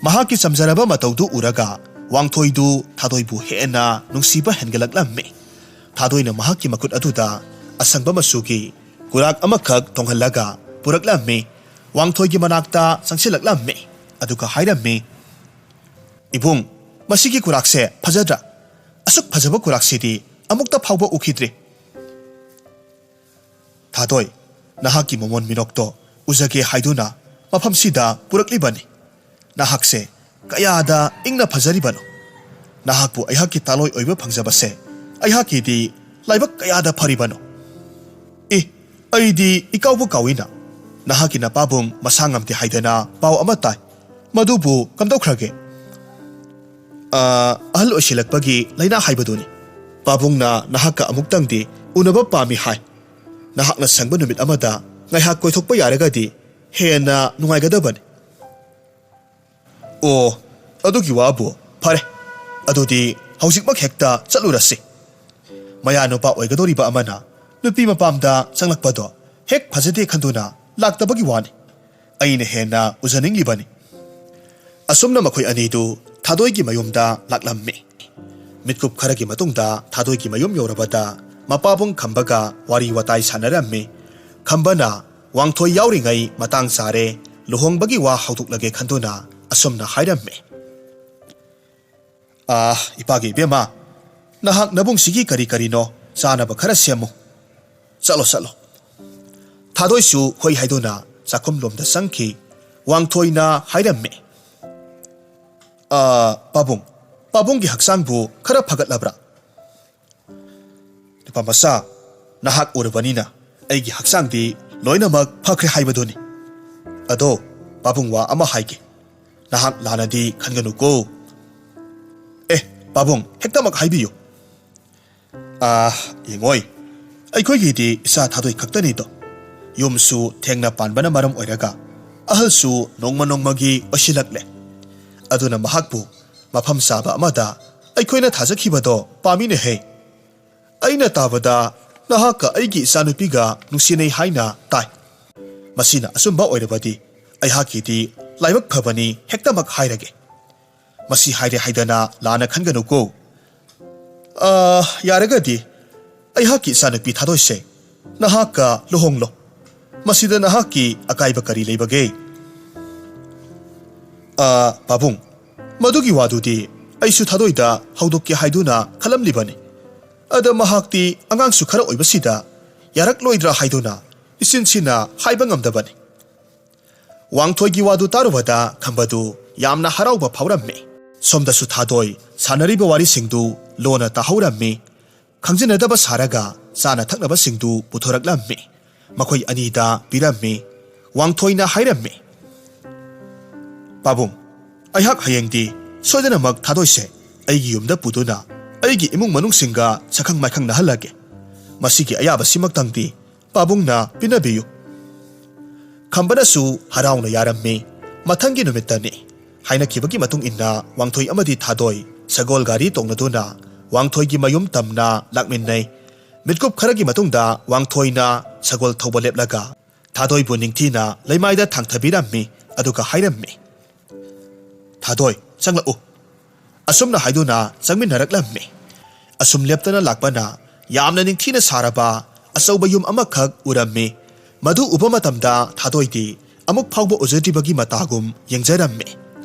ꯃꯍꯥꯛꯀꯤ ꯆꯝꯖꯔꯕ ꯃꯇꯧꯗꯨ ꯎꯔꯒ ꯋꯥꯡꯊꯣꯏꯗꯨ ꯊꯥꯗꯣꯏꯕꯨ ꯍꯦꯟꯅ ꯅꯨꯡꯁꯤꯕ ꯍꯦꯟꯒꯠꯂꯛꯂꯝꯃꯤ꯫ ꯊꯥꯗꯣꯏꯅ ꯃꯍꯥꯛꯀꯤ ꯃꯈꯨꯠ ꯑꯗꯨꯗ ꯑꯁꯪꯕ ꯃꯆꯨꯒꯤ ꯀꯨꯔꯥꯛ ꯑꯃꯈꯛ ꯊꯣꯡꯍꯜꯂꯒ ꯄꯨꯔꯛꯂꯝꯃꯤ꯫ ꯋꯥꯡꯊꯣꯏꯒꯤ ꯃꯅꯥꯛꯇ ꯆꯪꯁꯤꯜꯂꯛꯂꯝꯃꯤ꯫ ꯑꯗꯨꯒ ꯍꯥꯏꯔꯝꯃꯤ, "ꯏꯕꯨꯡ, ꯃꯁꯤꯒꯤ ꯀꯨꯔꯥꯛꯁꯦ ꯐꯖꯗ꯭ꯔꯥ? ꯑꯁꯨꯛ ꯐꯖꯕ ꯈꯨꯔꯥꯛꯁꯤꯗꯤ ꯑꯃꯨꯛꯇ ꯐꯥꯎꯕ ꯎꯈꯤꯗ꯭ꯔꯤ꯫ ꯊꯥꯗꯣꯏ, ꯅꯍꯥꯛꯀꯤ ꯃꯃꯣꯟ ꯃꯤꯅꯣꯛꯇꯣ ꯎꯖꯒꯦ ꯍꯥꯏꯗꯨꯅ ꯃꯐꯝꯁꯤꯗ ꯄꯨꯔꯛꯂꯤꯕꯅꯤ꯫ ꯅꯍꯥꯛꯁꯦ ꯀꯌꯥꯗ ꯏꯪꯅ ꯐꯖꯔꯤꯕꯅꯣ! ꯅꯍꯥꯛꯄꯨ ꯑꯩꯍꯥꯛꯀꯤ ꯇꯥꯂꯣꯏ ꯑꯣꯏꯕ ꯐꯪꯖꯕꯁꯦ ꯑꯩꯍꯥꯛꯀꯤꯗꯤ ꯂꯥꯏꯕꯛ ꯀꯌꯥꯗ ꯐꯔꯤꯕꯅꯣ! ꯑꯦ, ꯑꯩꯗꯤ ꯏꯀꯥꯎꯕꯨ ꯀꯥꯎꯏꯅ꯫ ꯅꯍꯥꯛꯀꯤ ꯅꯄꯥꯕꯨꯡ ꯃꯁꯥ ꯉꯝꯗꯦ ꯍꯥꯏꯗꯅ ꯄꯥꯎ ꯑꯃ ꯇꯥꯏ꯫ ꯃꯗꯨꯕꯨ ꯀꯝꯗꯧꯈ꯭ꯔꯒꯦ? ꯑ, ꯑꯍꯜ ꯑꯣꯏꯁꯤꯜꯂꯛꯄꯒꯤ ꯂꯥꯏꯅꯥ ꯍꯥꯏꯕꯗꯨꯅꯤ꯫ ꯄꯥꯕꯨꯡꯅ ꯅꯍꯥꯛꯀ ꯑꯃꯨꯛꯇꯪꯗꯤ ꯎꯅꯕ ꯄꯥꯝꯃꯤ ꯍꯥꯏ꯫ ꯅꯍꯥꯛꯅ ꯁꯪꯕ ꯅꯨꯃꯤꯠ ꯑꯃꯗ ꯉꯥꯏꯍꯥꯛ ꯀꯣꯏꯊꯣꯛꯄ ꯌꯥꯔꯒꯗꯤ ꯍꯦꯟꯅ ꯅꯨꯡꯉꯥꯏꯒꯗꯕꯅꯤ꯫ ꯑꯣ, ꯑꯗꯨꯒꯤ ꯋꯥꯕꯨ? ꯐꯔꯦ, ꯑꯗꯨꯗꯤ ꯍꯧꯖꯤꯛꯃꯛ ꯍꯦꯛꯇ ꯆꯠꯂꯨꯔꯁꯤ꯫ ꯃꯌꯥ ꯅꯨꯄꯥ ꯑꯣꯏꯒꯗꯧꯔꯤꯕ ꯑꯃꯅ ꯅꯨꯄꯤ ꯃꯄꯥꯝꯗ ꯆꯪꯂꯛꯄꯗꯣ ꯍꯦꯛ ꯐꯖꯗꯦ ꯈꯟꯗꯨꯅ ꯂꯥꯛꯇꯕꯒꯤ ꯋꯥꯅꯤ꯫ ꯑꯩꯅ ꯍꯦꯟꯅ ꯎꯖꯅꯤꯡꯂꯤꯕꯅꯤ꯫ ꯑꯁꯨꯝꯅ ꯃꯈꯣꯏ ꯑꯅꯤꯗꯨ ꯊꯥꯗꯣꯏꯒꯤ ꯃꯌꯨꯝꯗ ꯂꯥꯛꯂꯝꯃꯤ꯫ ꯃꯤꯠꯀꯨꯞ ꯈꯔꯒꯤ ꯃꯇꯨꯡꯗ ꯊꯥꯗꯣꯏꯒꯤ ꯃꯌꯨꯝ ꯌꯧꯔꯕꯗ ꯃꯄꯥꯕꯨꯡ ꯈꯝꯕꯒ ꯋꯥꯔꯤ ꯋꯥꯇꯥꯏ ꯁꯥꯟꯅꯔꯝꯃꯤ꯫ ꯈꯝꯕꯅ ꯋꯥꯡꯊꯣꯏ ꯌꯥꯎꯔꯤꯉꯩ ꯃꯇꯥꯡ ꯆꯥꯔꯦ, ꯂꯨꯍꯣꯡꯕꯒꯤ ꯋꯥ ꯍꯧꯗꯣꯛꯂꯒꯦ ꯈꯟꯗꯨꯅ ꯑꯁꯨꯝꯅ ꯍꯥꯏꯔꯝꯃꯤ꯫ "ꯑꯥ, ꯏꯄꯥꯒꯤ ꯏꯕꯦꯝꯃ, ꯅꯍꯥꯛ ꯅꯕꯨꯡꯁꯤꯒꯤ ꯀꯔꯤ ꯀꯔꯤꯅꯣ ꯆꯥꯅꯕ ꯈꯔ ꯁꯦꯝꯃꯨ꯫ ꯆꯠꯂꯣ, ꯆꯠꯂꯣ꯫" ꯊꯥꯗꯣꯏꯁꯨ ꯍꯣꯏ ꯍꯥꯏꯗꯨꯅ ꯆꯥꯛꯈꯨꯝꯂꯣꯝꯗ ꯆꯪꯈꯤ꯫ ꯋꯥꯡꯊꯣꯏꯅ ꯍꯥꯏꯔꯝꯃꯤ, "ꯑꯥ, ꯄꯥꯕꯨꯡ, ꯄꯥꯕꯨꯡꯒꯤ ꯍꯛꯆꯥꯡꯕꯨ ꯈꯔ ꯐꯒꯠꯂꯕ꯭ꯔꯥ?" "ꯅꯨꯄꯥ ꯃꯆꯥ, ꯅꯍꯥꯛ ꯎꯔꯕꯅꯤꯅ ꯑꯩꯒꯤ ꯍꯛꯆꯥꯡꯗꯤ ꯂꯣꯏꯅꯃꯛ ꯐꯈ꯭ꯔꯦ ꯍꯥꯏꯕꯗꯨꯅꯤ꯫ ꯑꯗꯣ ꯄꯥꯕꯨꯡ, ꯋꯥ ꯑꯃ ꯍꯥꯏꯒꯦ꯫ ꯅꯍꯥꯛ ꯂꯥꯟꯅꯗꯤ ꯈꯟꯒꯅꯨꯀꯣ꯫" "ꯑꯦ, ꯄꯥꯕꯨꯡ, ꯍꯦꯛꯇꯃꯛ ꯍꯥꯏꯕꯤꯌꯨ꯫" "ꯑꯥ, ꯌꯦꯡꯉꯣꯏ, ꯑꯩꯈꯣꯏꯒꯤꯗꯤ ꯏꯆꯥ ꯊꯥꯗꯣꯏ ꯈꯛꯇꯅꯤꯗꯣ꯫ ꯌꯨꯝꯁꯨ ꯊꯦꯡꯅ ꯄꯥꯟꯕꯅ ꯃꯔꯝ ꯑꯣꯏꯔꯒ ꯑꯍꯜꯁꯨ ꯅꯣꯡꯃ ꯅꯣꯡꯃꯒꯤ ꯑꯣꯏꯁꯤꯜꯂꯛꯂꯦ꯫ ꯑꯗꯨꯅ ꯃꯍꯥꯛꯄꯨ ꯃꯐꯝ ꯆꯥꯕ ꯑꯃꯗ ꯑꯩꯈꯣꯏꯅ ꯊꯥꯖꯈꯤꯕꯗꯣ ꯄꯥꯝꯃꯤꯅꯦꯍꯦ꯫ ꯑꯩꯅ ꯇꯥꯕꯗ ꯅꯍꯥꯛꯀ ꯑꯩꯒꯤ ꯏꯆꯥꯅꯨꯄꯤꯒ ꯅꯨꯡꯁꯤꯅꯩ ꯍꯥꯏꯅ ꯇꯥꯏ꯫ ꯃꯁꯤꯅ ꯑꯆꯨꯝꯕ ꯑꯣꯏꯔꯕꯗꯤ ꯑꯩꯍꯥꯛꯀꯤꯗꯤ ꯂꯥꯏꯕꯛ ꯐꯕꯅꯤ ꯍꯦꯛꯇꯃꯛ ꯍꯥꯏꯔꯒꯦ꯫ ꯃꯁꯤ ꯍꯥꯏꯔꯦ ꯍꯥꯏꯗꯅ ꯂꯥꯟꯅ ꯈꯟꯒꯅꯨꯀꯣ꯫ ꯑꯥ, ꯌꯥꯔꯒꯗꯤ ꯑꯩꯍꯥꯛꯀꯤ ꯏꯆꯥꯅꯨꯄꯤ ꯊꯥꯗꯣꯏꯁꯦ ꯅꯍꯥꯛꯀ ꯂꯨꯍꯣꯡꯂꯣ꯫ ꯃꯁꯤꯗ ꯅꯍꯥꯛꯀꯤ ꯑꯀꯥꯏꯕ ꯀꯔꯤ ꯂꯩꯕꯒꯦ?" "ꯑꯥ, ꯄꯥꯕꯨꯡ, ꯃꯗꯨꯒꯤ ꯋꯥꯗꯨꯗꯤ ꯑꯩꯁꯨ ꯊꯥꯗꯣꯏꯗ ꯍꯧꯗꯣꯛꯀꯦ ꯍꯥꯏꯗꯨꯅ ꯈꯜꯂꯝꯂꯤꯕꯅꯤ꯫ ꯑꯗ ꯃꯍꯥꯛꯇꯤ ꯑꯉꯥꯡꯁꯨ ꯈꯔ ꯑꯣꯏꯕꯁꯤꯗ ꯌꯥꯔꯛꯂꯣꯏꯗ꯭ꯔꯥ ꯍꯥꯏꯗꯨꯅ ꯏꯆꯤꯟꯁꯤꯅ ꯍꯥꯏꯕ ꯉꯝꯗꯕꯅꯤ꯫ ꯋꯥꯡꯊꯣꯏꯒꯤ ꯋꯥꯗꯨ ꯇꯥꯔꯨꯕꯗ ꯈꯝꯕꯗꯨ ꯌꯥꯝꯅ ꯍꯔꯥꯎꯕ ꯐꯥꯎꯔꯝꯃꯤ꯫ ꯁꯣꯝꯗꯁꯨ ꯊꯥꯗꯣꯏ ꯁꯥꯟꯅꯔꯤꯕ ꯋꯥꯔꯤꯁꯤꯡꯗꯨ ꯂꯣꯟꯅ ꯇꯥꯍꯧꯔꯝꯃꯤ꯫ ꯈꯪꯖꯤꯟꯅꯗꯕ ꯁꯥꯔꯒ ꯆꯥꯅ ꯊꯛꯅꯕꯁꯤꯡꯗꯨ ꯄꯨꯊꯣꯔꯛꯂꯝꯃꯤ꯫ ꯃꯈꯣꯏ ꯑꯅꯤꯗ ꯄꯤꯔꯝꯃꯤ꯫ ꯋꯥꯡꯊꯣꯏꯅ ꯍꯥꯏꯔꯝꯃꯤ, "ꯄꯥꯕꯨꯡ, ꯑꯩꯍꯥꯛ ꯍꯌꯦꯡꯗꯤ ꯁꯣꯏꯗꯅꯃꯛ ꯊꯥꯗꯣꯏꯁꯦ ꯑꯩꯒꯤ ꯌꯨꯝꯗ ꯄꯨꯗꯨꯅ ꯑꯩꯒꯤ ꯏꯃꯨꯡ ꯃꯅꯨꯡꯁꯤꯡꯒ ꯁꯛꯈꯪ ꯃꯥꯏꯈꯪꯅꯍꯜꯂꯒꯦ꯫ ꯃꯁꯤꯒꯤ ꯑꯌꯥꯕꯁꯤꯃꯛꯇꯪꯗꯤ ꯄꯥꯕꯨꯡꯅ ꯄꯤꯅꯕꯤꯌꯨ꯫" ꯈꯝꯕꯅꯁꯨ ꯍꯔꯥꯎꯅ ꯌꯥꯔꯝꯃꯤ꯫ ꯃꯊꯪꯒꯤ ꯅꯨꯃꯤꯠꯇꯅꯤ꯫ ꯍꯥꯏꯅꯈꯤꯕꯒꯤ ꯃꯇꯨꯡ ꯏꯟꯅ ꯋꯥꯡꯊꯣꯏ ꯑꯃꯗꯤ ꯊꯥꯗꯣꯏ ꯁꯒꯣꯜ ꯒꯥꯔꯤ ꯇꯣꯡꯂꯗꯨꯅ ꯋꯥꯡꯊꯣꯏꯒꯤ ꯃꯌꯨꯝ ꯇꯝꯅ ꯂꯥꯛꯃꯤꯟꯅꯩ꯫ ꯃꯤꯠꯀꯨꯞ ꯈꯔꯒꯤ ꯃꯇꯨꯡꯗ ꯋꯥꯡꯊꯣꯏꯅ ꯁꯒꯣꯜ ꯊꯧꯕ ꯂꯦꯞꯂꯒ ꯊꯥꯗꯣꯏꯕꯨ ꯅꯤꯡꯊꯤꯅ ꯂꯩꯃꯥꯏꯗ ꯊꯥꯡꯊꯕꯤꯔꯝꯃꯤ, ꯑꯗꯨꯒ ꯍꯥꯏꯔꯝꯃꯤ, "ꯊꯥꯗꯣꯏ, ꯆꯪꯂꯛꯎ꯫" ꯑꯁꯨꯝꯅ ꯍꯥꯏꯗꯨꯅ ꯆꯪꯃꯤꯟꯅꯔꯛꯂꯝꯃꯤ꯫ ꯑꯁꯨꯝ ꯂꯦꯞꯇꯅ ꯂꯥꯛꯄꯅ ꯌꯥꯝꯅ ꯅꯤꯡꯊꯤꯅ ꯁꯥꯔꯕ ꯑꯆꯧꯕ ꯌꯨꯝ ꯑꯃꯈꯛ ꯎꯔꯝꯃꯤ꯫ ꯃꯗꯨ ꯎꯕ ꯃꯇꯝꯗ ꯊꯥꯗꯣꯏꯗꯤ ꯑꯃꯨꯛ ꯐꯥꯎꯕ ꯎꯖꯗ꯭ꯔꯤꯕꯒꯤ ꯃꯇꯥꯒꯨꯝ ꯌꯦꯡꯖꯔꯝꯃꯤ꯫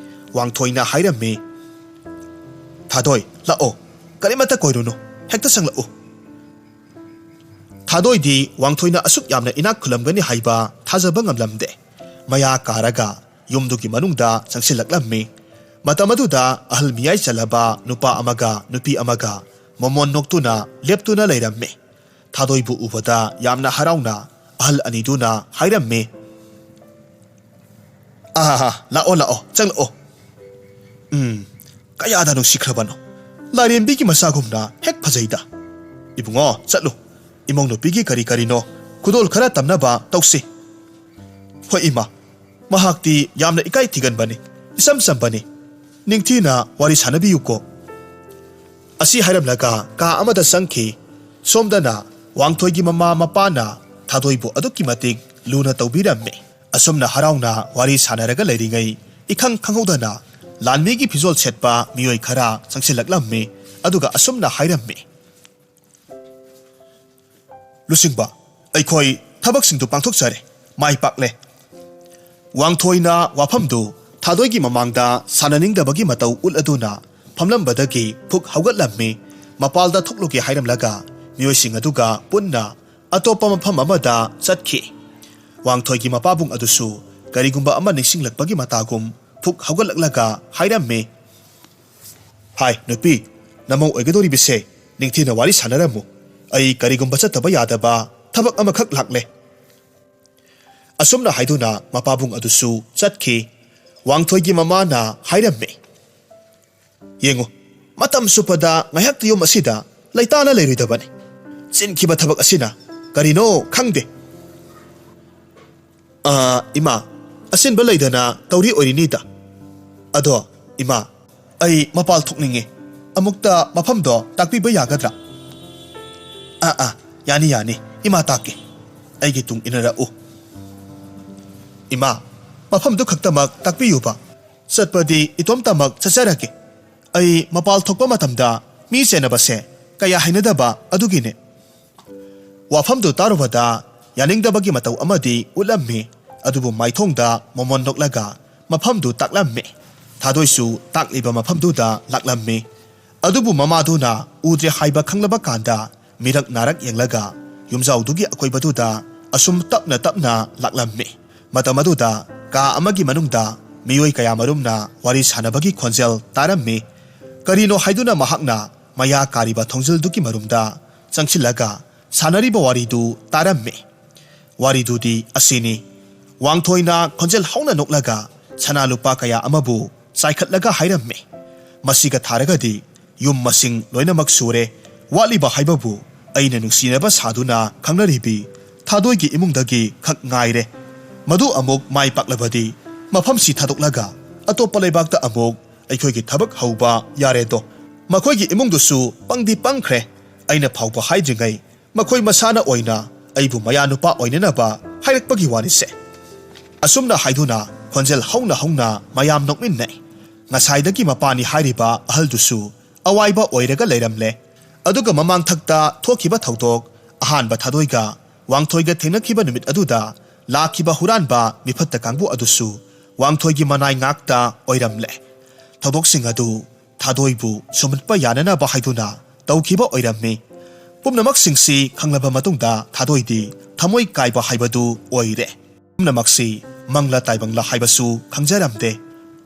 ꯋꯥꯡꯊꯣꯏꯅ ꯍꯥꯏꯔꯝꯃꯤ, "ꯊꯥꯗꯣꯏ, ꯂꯥꯛꯑꯣ, ꯀꯔꯤꯃꯠꯇ ꯀꯣꯏꯔꯨꯅꯨ, ꯍꯦꯛꯇ ꯆꯪꯂꯛꯎ꯫" ꯊꯥꯗꯣꯏꯗꯤ ꯋꯥꯡꯊꯣꯏꯅ ꯑꯁꯨꯛ ꯌꯥꯝꯅ ꯏꯅꯥꯛ ꯈꯨꯜꯂꯝꯒꯅꯤ ꯍꯥꯏꯕ ꯊꯥꯖꯕ ꯉꯝꯂꯝꯗꯦ꯫ ꯃꯌꯥ ꯀꯥꯔꯒ ꯌꯨꯝꯗꯨꯒꯤ ꯃꯅꯨꯡꯗ ꯆꯪꯁꯤꯜꯂꯛꯂꯝꯃꯤ꯫ ꯃꯇꯝ ꯑꯗꯨꯗ ꯑꯍꯜ ꯃꯤꯌꯥꯏ ꯆꯜꯂꯕ ꯅꯨꯄꯥ ꯑꯃꯒ ꯅꯨꯄꯤ ꯑꯃꯒ ꯃꯃꯣꯟ ꯅꯣꯛꯇꯨꯅ ꯂꯦꯞꯇꯨꯅ ꯂꯩꯔꯝꯃꯤ꯫ ꯊꯥꯗꯣꯏꯕꯨ ꯎꯕꯗ ꯌꯥꯝꯅ ꯍꯔꯥꯎꯅ ꯑꯍꯜ ꯑꯅꯤꯗꯨꯅ ꯍꯥꯏꯔꯝꯃꯤ, "ꯑꯍꯥꯍꯥ, ꯂꯥꯛꯑꯣ, ꯂꯥꯛꯑꯣ, ꯆꯪꯂꯛꯑꯣ꯫ ꯎꯝ, ꯀꯌꯥꯗ ꯅꯨꯡꯁꯤꯈ꯭ꯔꯕꯅꯣ꯫ ꯂꯥꯏꯔꯦꯝꯕꯤꯒꯤ ꯃꯆꯥꯒꯨꯝꯅ ꯍꯦꯛ ꯐꯖꯩꯗ꯫ ꯏꯕꯨꯡꯉꯣ, ꯆꯠꯂꯨ, ꯏꯃꯧ ꯅꯨꯄꯤꯒꯤ ꯀꯔꯤ ꯀꯔꯤꯅꯣ ꯈꯨꯗꯣꯜ ꯈꯔ ꯇꯝꯅꯕ ꯇꯧꯁꯤ꯫" "ꯍꯣꯏ ꯏꯃꯥ, ꯃꯍꯥꯛꯇꯤ ꯌꯥꯝꯅ ꯏꯀꯥꯏ ꯊꯤꯒꯟꯕꯅꯤ, ꯏꯆꯝ ꯆꯝꯕꯅꯤ꯫ ꯅꯤꯡꯊꯤꯅ ꯋꯥꯔꯤ ꯁꯥꯟꯅꯕꯤꯌꯨꯀꯣ꯫" ꯑꯁꯤ ꯍꯥꯏꯔꯝꯂꯒ ꯀꯥ ꯑꯃꯗ ꯆꯪꯈꯤ꯫ ꯁꯣꯝꯗꯅ ꯋꯥꯡꯊꯣꯏꯒꯤ ꯃꯃꯥ ꯃꯄꯥꯅ ꯊꯥꯗꯣꯏꯕꯨ ꯑꯗꯨꯛꯀꯤ ꯃꯇꯤꯛ ꯂꯨꯅ ꯇꯧꯕꯤꯔꯝꯃꯤ꯫ ꯑꯁꯨꯝꯅ ꯍꯔꯥꯎꯅ ꯋꯥꯔꯤ ꯁꯥꯟꯅꯔꯒ ꯂꯩꯔꯤꯉꯩ, ꯏꯈꯪ ꯈꯪꯍꯧꯗꯅ ꯂꯥꯟꯃꯤꯒꯤ ꯐꯤꯖꯣꯜ ꯁꯦꯠꯄ ꯃꯤꯑꯣꯏ ꯈꯔ ꯆꯪꯁꯤꯜꯂꯛꯂꯝꯃꯤ, ꯑꯗꯨꯒ ꯑꯁꯨꯝꯅ ꯍꯥꯏꯔꯝꯃꯤ, "ꯂꯨꯆꯤꯡꯕ, ꯑꯩꯈꯣꯏ ꯊꯕꯛꯁꯤꯡꯗꯨ ꯄꯥꯡꯊꯣꯛꯆꯔꯦ, ꯃꯥꯏ ꯄꯥꯛꯂꯦ꯫" ꯋꯥꯡꯊꯣꯏꯅ ꯋꯥꯐꯝꯗꯨ ꯊꯥꯗꯣꯏꯒꯤ ꯃꯃꯥꯡꯗ ꯁꯥꯟꯅꯅꯤꯡꯗꯕꯒꯤ ꯃꯇꯧ ꯎꯠꯂꯗꯨꯅ ꯐꯝꯂꯝꯕꯗꯒꯤ ꯐꯨꯛ ꯍꯧꯒꯠꯂꯝꯃꯤ꯫ ꯃꯄꯥꯜꯗ ꯊꯣꯛꯂꯨꯒꯦ ꯍꯥꯏꯔꯝꯂꯒ ꯃꯤꯑꯣꯏꯁꯤꯡ ꯑꯗꯨꯒ ꯄꯨꯟꯅ ꯑꯇꯣꯞꯄ ꯃꯐꯝ ꯑꯃꯗ ꯆꯠꯈꯤ꯫ ꯋꯥꯡꯊꯣꯏꯒꯤ ꯃꯄꯥꯕꯨꯡ ꯑꯗꯨꯁꯨ ꯀꯔꯤꯒꯨꯝꯕ ꯑꯃ ꯅꯤꯡꯁꯤꯡꯂꯛꯄꯒꯤ ꯃꯇꯥꯒꯨꯝ ꯐꯨꯛ ꯍꯧꯒꯠꯂꯛꯂꯒ ꯍꯥꯏꯔꯝꯃꯤ, "ꯍꯥꯏ, ꯅꯨꯄꯤ, ꯅꯃꯧ ꯑꯣꯏꯒꯗꯧꯔꯤꯕꯁꯦ ꯅꯤꯡꯊꯤꯅ ꯋꯥꯔꯤ ꯁꯥꯟꯅꯔꯝꯃꯨ꯫ ꯑꯩ ꯀꯔꯤꯒꯨꯝꯕ ꯆꯠꯇꯕ ꯌꯥꯗꯕ ꯊꯕꯛ ꯑꯃꯈꯛ ꯂꯥꯛꯂꯦ꯫" ꯑꯁꯨꯝꯅ ꯍꯥꯏꯗꯨꯅ ꯃꯄꯥꯕꯨꯡ ꯑꯗꯨꯁꯨ ꯆꯠꯈꯤ꯫ ꯋꯥꯡꯊꯣꯏꯒꯤ ꯃꯃꯥꯅ ꯍꯥꯏꯔꯝꯃꯤ, "ꯌꯦꯡꯉꯨ, ꯃꯇꯝ ꯆꯨꯞꯄꯗ ꯉꯥꯏꯍꯥꯛꯇ ꯌꯨꯝ ꯑꯁꯤꯗ ꯂꯩꯇꯥꯅ ꯂꯩꯔꯣꯏꯗꯕꯅꯤ꯫ ꯆꯤꯟꯈꯤꯕ ꯊꯕꯛ ꯑꯁꯤꯅ ꯀꯔꯤꯅꯣ ꯈꯪꯗꯦ꯫" "ꯑꯥ, ꯏꯃꯥ, ꯑꯁꯤꯟꯕ ꯂꯩꯗꯅ ꯇꯧꯔꯤ ꯑꯣꯏꯔꯤꯅꯤꯗ꯫ ꯑꯗꯣ, ꯏꯃꯥ, ꯑꯩ ꯃꯄꯥꯜ ꯊꯣꯛꯅꯤꯡꯉꯤ꯫ ꯑꯃꯨꯛꯇ ꯃꯐꯝꯗꯣ ꯇꯥꯛꯄꯤꯕ ꯌꯥꯒꯗ꯭ꯔꯥ?" "ꯑꯥ, ꯑꯥ, ꯌꯥꯅꯤ, ꯌꯥꯅꯤ꯫ ꯏꯃꯥ ꯇꯥꯛꯀꯦ꯫ ꯑꯩꯒꯤ ꯇꯨꯡ ꯏꯟꯅꯔꯛꯎ꯫" "ꯏꯃꯥ, ꯃꯐꯝꯗꯨ ꯈꯛꯇꯃꯛ ꯇꯥꯛꯄꯤꯌꯨꯕ꯫ ꯆꯠꯄꯗꯤ ꯏꯇꯣꯝꯇꯃꯛ ꯆꯠꯆꯔꯒꯦ꯫ ꯑꯩ ꯃꯄꯥꯜ ꯊꯣꯛꯄ ꯃꯇꯝꯗ ꯃꯤ ꯆꯦꯟꯅꯕꯁꯦ ꯀꯌꯥ ꯍꯩꯅꯗꯕ ꯑꯗꯨꯒꯤꯅꯦ꯫" ꯋꯥꯐꯝꯗꯨ ꯇꯥꯔꯨꯕꯗ ꯌꯥꯅꯤꯡꯗꯕꯒꯤ ꯃꯇꯧ ꯑꯃꯗꯤ ꯎꯠꯂꯝꯃꯤ, ꯑꯗꯨꯕꯨ ꯃꯥꯏꯊꯣꯡꯗ ꯃꯣꯃꯣꯟ ꯅꯣꯛꯂꯒ ꯃꯐꯝꯗꯨ ꯇꯥꯛꯂꯝꯃꯤ꯫ ꯊꯥꯗꯣꯏꯁꯨ ꯇꯥꯛꯂꯤꯕ ꯃꯐꯝꯗꯨꯗ ꯂꯥꯛꯂꯝꯃꯤ꯫ ꯑꯗꯨꯕꯨ ꯃꯃꯥꯗꯨꯅ ꯎꯗ꯭ꯔꯦ ꯍꯥꯏꯕ ꯈꯪꯂꯕ ꯀꯥꯟꯗ ꯃꯤꯔꯛ ꯅꯥꯔꯛ ꯌꯦꯡꯂꯒ ꯌꯨꯝꯖꯥꯎꯗꯨꯒꯤ ꯑꯀꯣꯏꯕꯗꯨꯗ ꯑꯁꯨꯝ ꯇꯞꯅ ꯇꯞꯅ ꯂꯥꯛꯂꯝꯃꯤ꯫ ꯃꯇꯝ ꯑꯗꯨꯗ ꯀꯥ ꯑꯃꯒꯤ ꯃꯅꯨꯡꯗ ꯃꯤꯑꯣꯏ ꯀꯌꯥ ꯃꯔꯨꯝꯅ ꯋꯥꯔꯤ ꯁꯥꯟꯅꯕꯒꯤ ꯈꯣꯟꯖꯦꯜ ꯇꯥꯔꯝꯃꯤ꯫ ꯀꯔꯤꯅꯣ ꯍꯥꯏꯗꯨꯅ ꯃꯍꯥꯛꯅ ꯃꯌꯥ ꯀꯥꯔꯤꯕ ꯊꯣꯡꯖꯤꯜꯗꯨꯒꯤ ꯃꯔꯨꯝꯗ ꯆꯪꯁꯤꯜꯂꯒ ꯁꯥꯟꯅꯔꯤꯕ ꯋꯥꯔꯤꯗꯨ ꯇꯥꯔꯝꯃꯤ꯫ ꯋꯥꯔꯤꯗꯨꯗꯤ ꯑꯁꯤꯅꯤ꯫ ꯋꯥꯡꯊꯣꯏꯅ ꯈꯣꯟꯖꯦꯜ ꯍꯧꯅ ꯅꯣꯛꯂꯒ ꯁꯅꯥ ꯂꯨꯄꯥ ꯀꯌꯥ ꯑꯃꯕꯨ ꯆꯥꯏꯈꯠꯂꯒ ꯍꯥꯏꯔꯝꯃꯤ, "ꯃꯁꯤꯒ ꯊꯥꯔꯒꯗꯤ ꯌꯨꯝ ꯃꯁꯤꯡ ꯂꯣꯏꯅꯃꯛ ꯁꯨꯔꯦ꯫ ꯋꯥꯠꯂꯤꯕ ꯍꯥꯏꯕꯕꯨ ꯑꯩꯅ ꯅꯨꯡꯁꯤꯅꯕ ꯁꯥꯗꯨꯅ ꯈꯪꯅꯔꯤꯕꯤ ꯊꯥꯗꯣꯏꯒꯤ ꯏꯃꯨꯡꯗꯒꯤ ꯈꯛ ꯉꯥꯏꯔꯦ꯫ ꯃꯗꯨ ꯑꯃꯨꯛ ꯃꯥꯏ ꯄꯥꯛꯂꯕꯗꯤ ꯃꯐꯝꯁꯤ ꯊꯥꯗꯣꯛꯂꯒ ꯑꯇꯣꯞꯄ ꯂꯩꯕꯥꯛꯇ ꯑꯃꯨꯛ ꯑꯩꯈꯣꯏꯒꯤ ꯊꯕꯛ ꯍꯧꯕ ꯌꯥꯔꯦꯗꯣ꯫ ꯃꯈꯣꯏꯒꯤ ꯏꯃꯨꯡꯗꯨꯁꯨ ꯄꯪꯗꯤ ꯄꯪꯈ꯭ꯔꯦ꯫ ꯑꯩꯅ ꯐꯥꯎꯕ ꯍꯥꯏꯗ꯭ꯔꯤꯉꯩ ꯃꯈꯣꯏ ꯃꯁꯥꯅ ꯑꯣꯏꯅ ꯑꯩꯕꯨ ꯃꯌꯥ ꯅꯨꯄꯥ ꯑꯣꯏꯅꯅꯕ ꯍꯥꯏꯔꯛꯄꯒꯤ ꯋꯥꯔꯤꯁꯦ꯫" ꯑꯁꯨꯝꯅ ꯍꯥꯏꯗꯨꯅ ꯈꯣꯟꯖꯦꯜ ꯍꯧꯅ ꯍꯧꯅ ꯃꯌꯥꯝ ꯅꯣꯛꯃꯤꯟꯅꯩ꯫ ꯉꯁꯥꯏꯗꯒꯤ ꯃꯄꯥꯅꯤ ꯍꯥꯏꯔꯤꯕ ꯑꯍꯜꯗꯨꯁꯨ ꯑꯋꯥꯏꯕ ꯑꯣꯏꯔꯒ ꯂꯩꯔꯝꯂꯦ꯫ ꯑꯗꯨꯒ ꯃꯃꯥꯡꯊꯛꯇ ꯊꯣꯛꯈꯤꯕ ꯊꯧꯗꯣꯛ, ꯑꯍꯥꯟꯕ ꯊꯥꯗꯣꯏꯒ ꯋꯥꯡꯊꯣꯏꯒ ꯊꯦꯡꯅꯈꯤꯕ ꯅꯨꯃꯤꯠ ꯑꯗꯨꯗ ꯂꯥꯛꯈꯤꯕ ꯍꯨꯔꯥꯟꯕ ꯃꯤꯐꯠꯇ ꯀꯥꯡꯕꯨ ꯑꯗꯨꯁꯨ ꯋꯥꯡꯊꯣꯏꯒꯤ ꯃꯅꯥꯏ ꯉꯥꯛꯇ ꯑꯣꯏꯔꯝꯂꯦ꯫ ꯊꯧꯗꯣꯛꯁꯤꯡ ꯑꯗꯨ ꯊꯥꯗꯣꯏꯕꯨ ꯁꯨꯝꯍꯠꯄ ꯌꯥꯅꯅꯕ ꯍꯥꯏꯗꯨꯅ ꯇꯧꯈꯤꯕ ꯑꯣꯏꯔꯝꯃꯤ꯫ ꯄꯨꯝꯅꯃꯛꯁꯤꯡꯁꯤ ꯈꯪꯂꯕ ꯃꯇꯨꯡꯗ ꯊꯥꯗꯣꯏꯗꯤ ꯊꯃꯣꯏ ꯀꯥꯏꯕ ꯍꯥꯏꯕꯗꯨ ꯑꯣꯏꯔꯦ꯫ ꯄꯨꯝꯅꯃꯛꯁꯤ ꯃꯪꯂꯥ ꯇꯥꯏꯕꯪꯂꯥ ꯍꯥꯏꯕꯁꯨ ꯈꯪꯖꯔꯝꯗꯦ꯫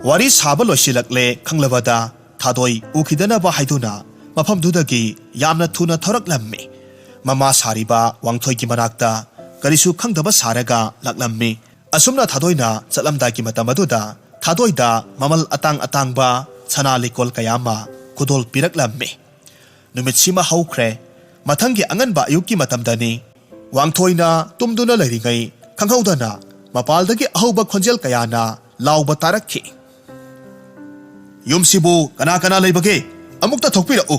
ꯋꯥꯔꯤ ꯁꯥꯕ ꯂꯣꯏꯁꯤꯜꯂꯛꯂꯦ ꯈꯪꯂꯕꯗ ꯊꯥꯗꯣꯏ ꯎꯈꯤꯗꯅꯕ ꯍꯥꯏꯗꯨꯅ ꯃꯐꯝꯗꯨꯗꯒꯤ ꯌꯥꯝꯅ ꯊꯨꯅ ꯊꯣꯔꯛꯂꯝꯃꯤ꯫ ꯃꯃꯥ ꯁꯥꯔꯤꯕ ꯋꯥꯡꯊꯣꯏꯒꯤ ꯃꯅꯥꯛꯇ ꯀꯔꯤꯁꯨ ꯈꯪꯗꯕ ꯁꯥꯔꯒ ꯂꯥꯛꯂꯝꯃꯤ꯫ ꯑꯁꯨꯝꯅ ꯊꯥꯗꯣꯏꯅ ꯆꯠꯂꯝꯗꯥꯏꯒꯤ ꯃꯇꯝ ꯑꯗꯨꯗ ꯊꯥꯗꯣꯏꯗ ꯃꯃꯜ ꯑꯇꯥꯡ ꯑꯇꯥꯡꯕ ꯁꯅꯥ ꯂꯤꯛꯀꯣꯜ ꯀꯌꯥ ꯑꯃ ꯈꯨꯗꯣꯜ ꯄꯤꯔꯛꯂꯝꯃꯤ꯫ ꯅꯨꯃꯤꯠꯁꯤꯃ ꯍꯧꯈ꯭ꯔꯦ꯫ ꯃꯊꯪꯒꯤ ꯑꯉꯟꯕ ꯑꯌꯨꯛꯀꯤ ꯃꯇꯝꯗꯅꯤ꯫ ꯋꯥꯡꯊꯣꯏꯅ ꯇꯨꯝꯗꯨꯅ ꯂꯩꯔꯤꯉꯩ ꯈꯪꯍꯧꯗꯅ ꯃꯄꯥꯜꯗꯒꯤ ꯑꯍꯧꯕ ꯈꯣꯟꯖꯦꯜ ꯀꯌꯥꯅ ꯂꯥꯎꯕ ꯇꯥꯔꯛꯈꯤ꯫ "ꯌꯨꯝꯁꯤꯕꯨ ꯀꯅꯥ ꯀꯅꯥ ꯂꯩꯕꯒꯦ? ꯑꯃꯨꯛꯇ ꯊꯣꯛꯄꯤꯔꯛꯎ!"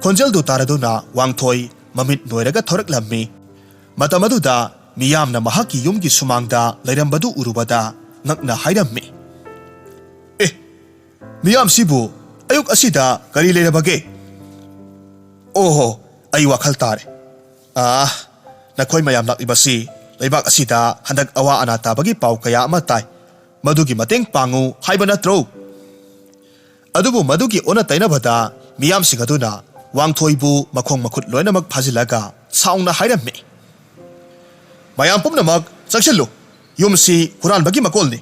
ꯈꯣꯟꯖꯦꯜꯗꯨ ꯇꯥꯔꯗꯨꯅ ꯋꯥꯡꯊꯣꯏ ꯃꯃꯤꯠ ꯅꯣꯏꯔꯒ ꯊꯣꯔꯛꯂꯝꯃꯤ꯫ ꯃꯇꯝ ꯑꯗꯨꯗ ꯃꯤꯌꯥꯝꯅ ꯃꯍꯥꯛꯀꯤ ꯌꯨꯝꯒꯤ ꯁꯨꯃꯥꯡꯗ ꯂꯩꯔꯝꯕꯗꯨ ꯎꯔꯨꯕꯗ ꯉꯛꯅ ꯍꯥꯏꯔꯝꯃꯤ, "ꯑꯦ, ꯃꯤꯌꯥꯝꯁꯤꯕꯨ ꯑꯌꯨꯛ ꯑꯁꯤꯗ ꯀꯔꯤ ꯂꯩꯔꯕꯒꯦ? ꯑꯣꯍꯣ, ꯑꯩ ꯋꯥꯈꯜ ꯇꯥꯔꯦ꯫ ꯑꯥ, ꯅꯈꯣꯏ ꯃꯌꯥꯝ ꯂꯥꯛꯂꯤꯕꯁꯤ ꯂꯩꯕꯥꯛ ꯑꯁꯤꯗ ꯍꯟꯗꯛ ꯑꯋꯥ ꯑꯅꯥ ꯇꯥꯕꯒꯤ ꯄꯥꯎ ꯀꯌꯥ ꯑꯃ ꯇꯥꯏ꯫ ꯃꯗꯨꯒꯤ ꯃꯇꯦꯡ ꯄꯥꯡꯉꯨ ꯍꯥꯏꯕ ꯅꯠꯇ꯭ꯔꯣ?" ꯑꯗꯨꯕꯨ ꯃꯗꯨꯒꯤ ꯑꯣꯟꯅ ꯇꯩꯅꯕꯗ ꯃꯤꯌꯥꯝꯁꯤꯡ ꯑꯗꯨꯅ ꯋꯥꯡꯊꯣꯏꯕꯨ ꯃꯈꯣꯡ ꯃꯈꯨꯠ ꯂꯣꯏꯅꯃꯛ ꯐꯥꯖꯤꯜꯂꯒ ꯁꯥꯎꯅ ꯍꯥꯏꯔꯝꯃꯤ, "ꯃꯌꯥꯝ ꯄꯨꯝꯅꯃꯛ ꯆꯪꯁꯤꯜꯂꯨ꯫ ꯌꯨꯝꯁꯤ ꯍꯨꯔꯥꯟꯕꯒꯤ ꯃꯀꯣꯜꯅꯤ꯫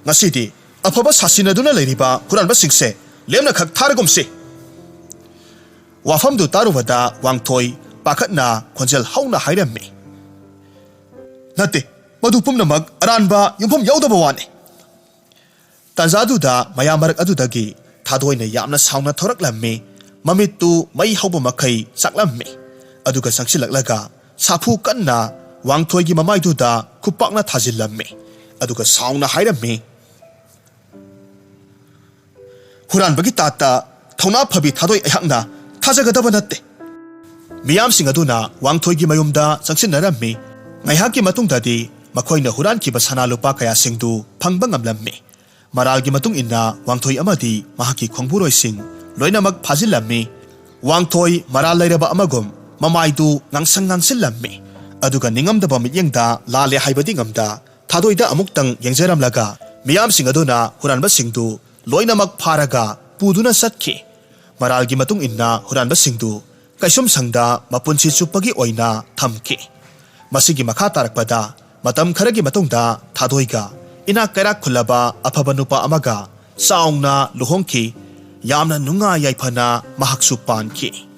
ꯉꯁꯤꯗꯤ ꯑꯐꯕ ꯁꯥꯁꯤꯟꯅꯗꯨꯅ ꯂꯩꯔꯤꯕ ꯍꯨꯔꯥꯟꯕꯁꯤꯡꯁꯦ ꯂꯦꯝꯅꯈꯛ ꯊꯥꯔꯒꯨꯝꯁꯤ!" ꯋꯥꯐꯝꯗꯨ ꯇꯥꯔꯨꯕꯗ ꯋꯥꯡꯊꯣꯏ ꯄꯥꯈꯠꯅ ꯈꯣꯟꯖꯦꯜ ꯍꯧꯅ ꯍꯥꯏꯔꯝꯃꯤ, "ꯅꯠꯇꯦ, ꯃꯗꯨ ꯄꯨꯝꯅꯃꯛ ꯑꯔꯥꯟꯕ ꯌꯨꯝꯐꯝ ꯌꯥꯎꯗꯕ ꯋꯥꯅꯤ!" ꯇꯥꯟꯖꯥꯗꯨꯗ ꯃꯌꯥꯝ ꯃꯔꯛ ꯑꯗꯨꯗꯒꯤ ꯊꯥꯗꯣꯏꯅ ꯌꯥꯝꯅ ꯁꯥꯎꯅ ꯊꯣꯔꯛꯂꯝꯃꯤ꯫ ꯃꯃꯤꯠꯇꯨ ꯃꯩ ꯍꯧꯕ ꯃꯈꯩ ꯆꯥꯛꯂꯝꯃꯤ꯫ ꯑꯗꯨꯒ ꯆꯪꯁꯤꯜꯂꯛꯂꯒ ꯁꯥꯐꯨ ꯀꯟꯅ ꯋꯥꯡꯊꯣꯏꯒꯤ ꯃꯃꯥꯏꯗꯨꯗ ꯈꯨꯄꯥꯛꯅ ꯊꯥꯖꯤꯜꯂꯝꯃꯤ꯫ ꯑꯗꯨꯒ ꯁꯥꯎꯅ ꯍꯥꯏꯔꯝꯃꯤ, "ꯍꯨꯔꯥꯟꯕꯒꯤ ꯇꯥꯠꯇ ꯊꯧꯅꯥ ꯐꯕꯤ ꯊꯥꯗꯣꯏ ꯑꯩꯍꯥꯛꯅ ꯊꯥꯖꯒꯗꯕ ꯅꯠꯇꯦ!" ꯃꯤꯌꯥꯝꯁꯤꯡ ꯑꯗꯨꯅ ꯋꯥꯡꯊꯣꯏꯒꯤ ꯃꯌꯨꯝꯗ ꯆꯪꯁꯤꯟꯅꯔꯝꯃꯤ꯫ ꯉꯥꯏꯍꯥꯛꯀꯤ ꯃꯇꯨꯡꯗꯗꯤ ꯃꯈꯣꯏꯅ ꯍꯨꯔꯥꯟꯈꯤꯕ ꯁꯅꯥ ꯂꯨꯄꯥ ꯀꯌꯥꯁꯤꯡꯗꯨ ꯐꯪꯕ ꯉꯝꯂꯝꯃꯤ꯫ ꯃꯔꯥꯜꯒꯤ ꯃꯇꯨꯡ ꯏꯟꯅ ꯋꯥꯡꯊꯣꯏ ꯑꯃꯗꯤ ꯃꯍꯥꯛꯀꯤ ꯈꯣꯡꯕꯨꯔꯣꯏꯁꯤꯡ ꯂꯣꯏꯅꯃꯛ ꯐꯥꯖꯤꯜꯂꯝꯃꯤ꯫ ꯋꯥꯡꯊꯣꯏ ꯃꯔꯥꯜ ꯂꯩꯔꯕ ꯑꯃꯒꯨꯝ ꯃꯃꯥꯏꯗꯨ ꯉꯥꯡꯁꯪ ꯉꯥꯡꯁꯤꯜꯂꯝꯃꯤ꯫ ꯑꯗꯨꯒ ꯅꯤꯡꯉꯝꯗꯕ ꯃꯤꯠꯌꯦꯡꯗ ꯂꯥꯜꯂꯦ ꯍꯥꯏꯕꯗꯤ ꯉꯝꯗ ꯊꯥꯗꯣꯏꯗ ꯑꯃꯨꯛꯇꯪ ꯌꯦꯡꯖꯔꯝꯂꯒ ꯃꯤꯌꯥꯝꯁꯤꯡ ꯑꯗꯨꯅ ꯍꯨꯔꯥꯟꯕꯁꯤꯡꯗꯨ ꯂꯣꯏꯅꯃꯛ ꯐꯥꯔꯒ ꯄꯨꯗꯨꯅ ꯆꯠꯈꯤ꯫ ꯃꯔꯥꯜꯒꯤ ꯃꯇꯨꯡ ꯏꯟꯅ ꯍꯨꯔꯥꯟꯕꯁꯤꯡꯗꯨ ꯀꯩꯁꯨꯝꯁꯪꯗ ꯃꯄꯨꯟꯁꯤ ꯆꯨꯞꯄꯒꯤ ꯑꯣꯏꯅ ꯊꯝꯈꯤ꯫ ꯃꯁꯤꯒꯤ ꯃꯈꯥ ꯇꯥꯔꯛꯄꯗ ꯃꯇꯝ ꯈꯔꯒꯤ ꯃꯇꯨꯡꯗ ꯊꯥꯗꯣꯏꯒ ꯏꯅꯥꯛ ꯀꯩꯔꯥꯛ ꯈꯨꯜꯂꯕ ꯑꯐꯕ ꯅꯨꯄꯥ ꯑꯃꯒ ꯆꯥꯎꯅ ꯂꯨꯍꯣꯡꯈꯤ꯫ ꯌꯥꯝꯅ ꯅꯨꯡꯉꯥꯏ ꯌꯥꯏꯐꯅ ꯃꯍꯥꯛꯁꯨ ꯄꯥꯟꯈꯤ꯫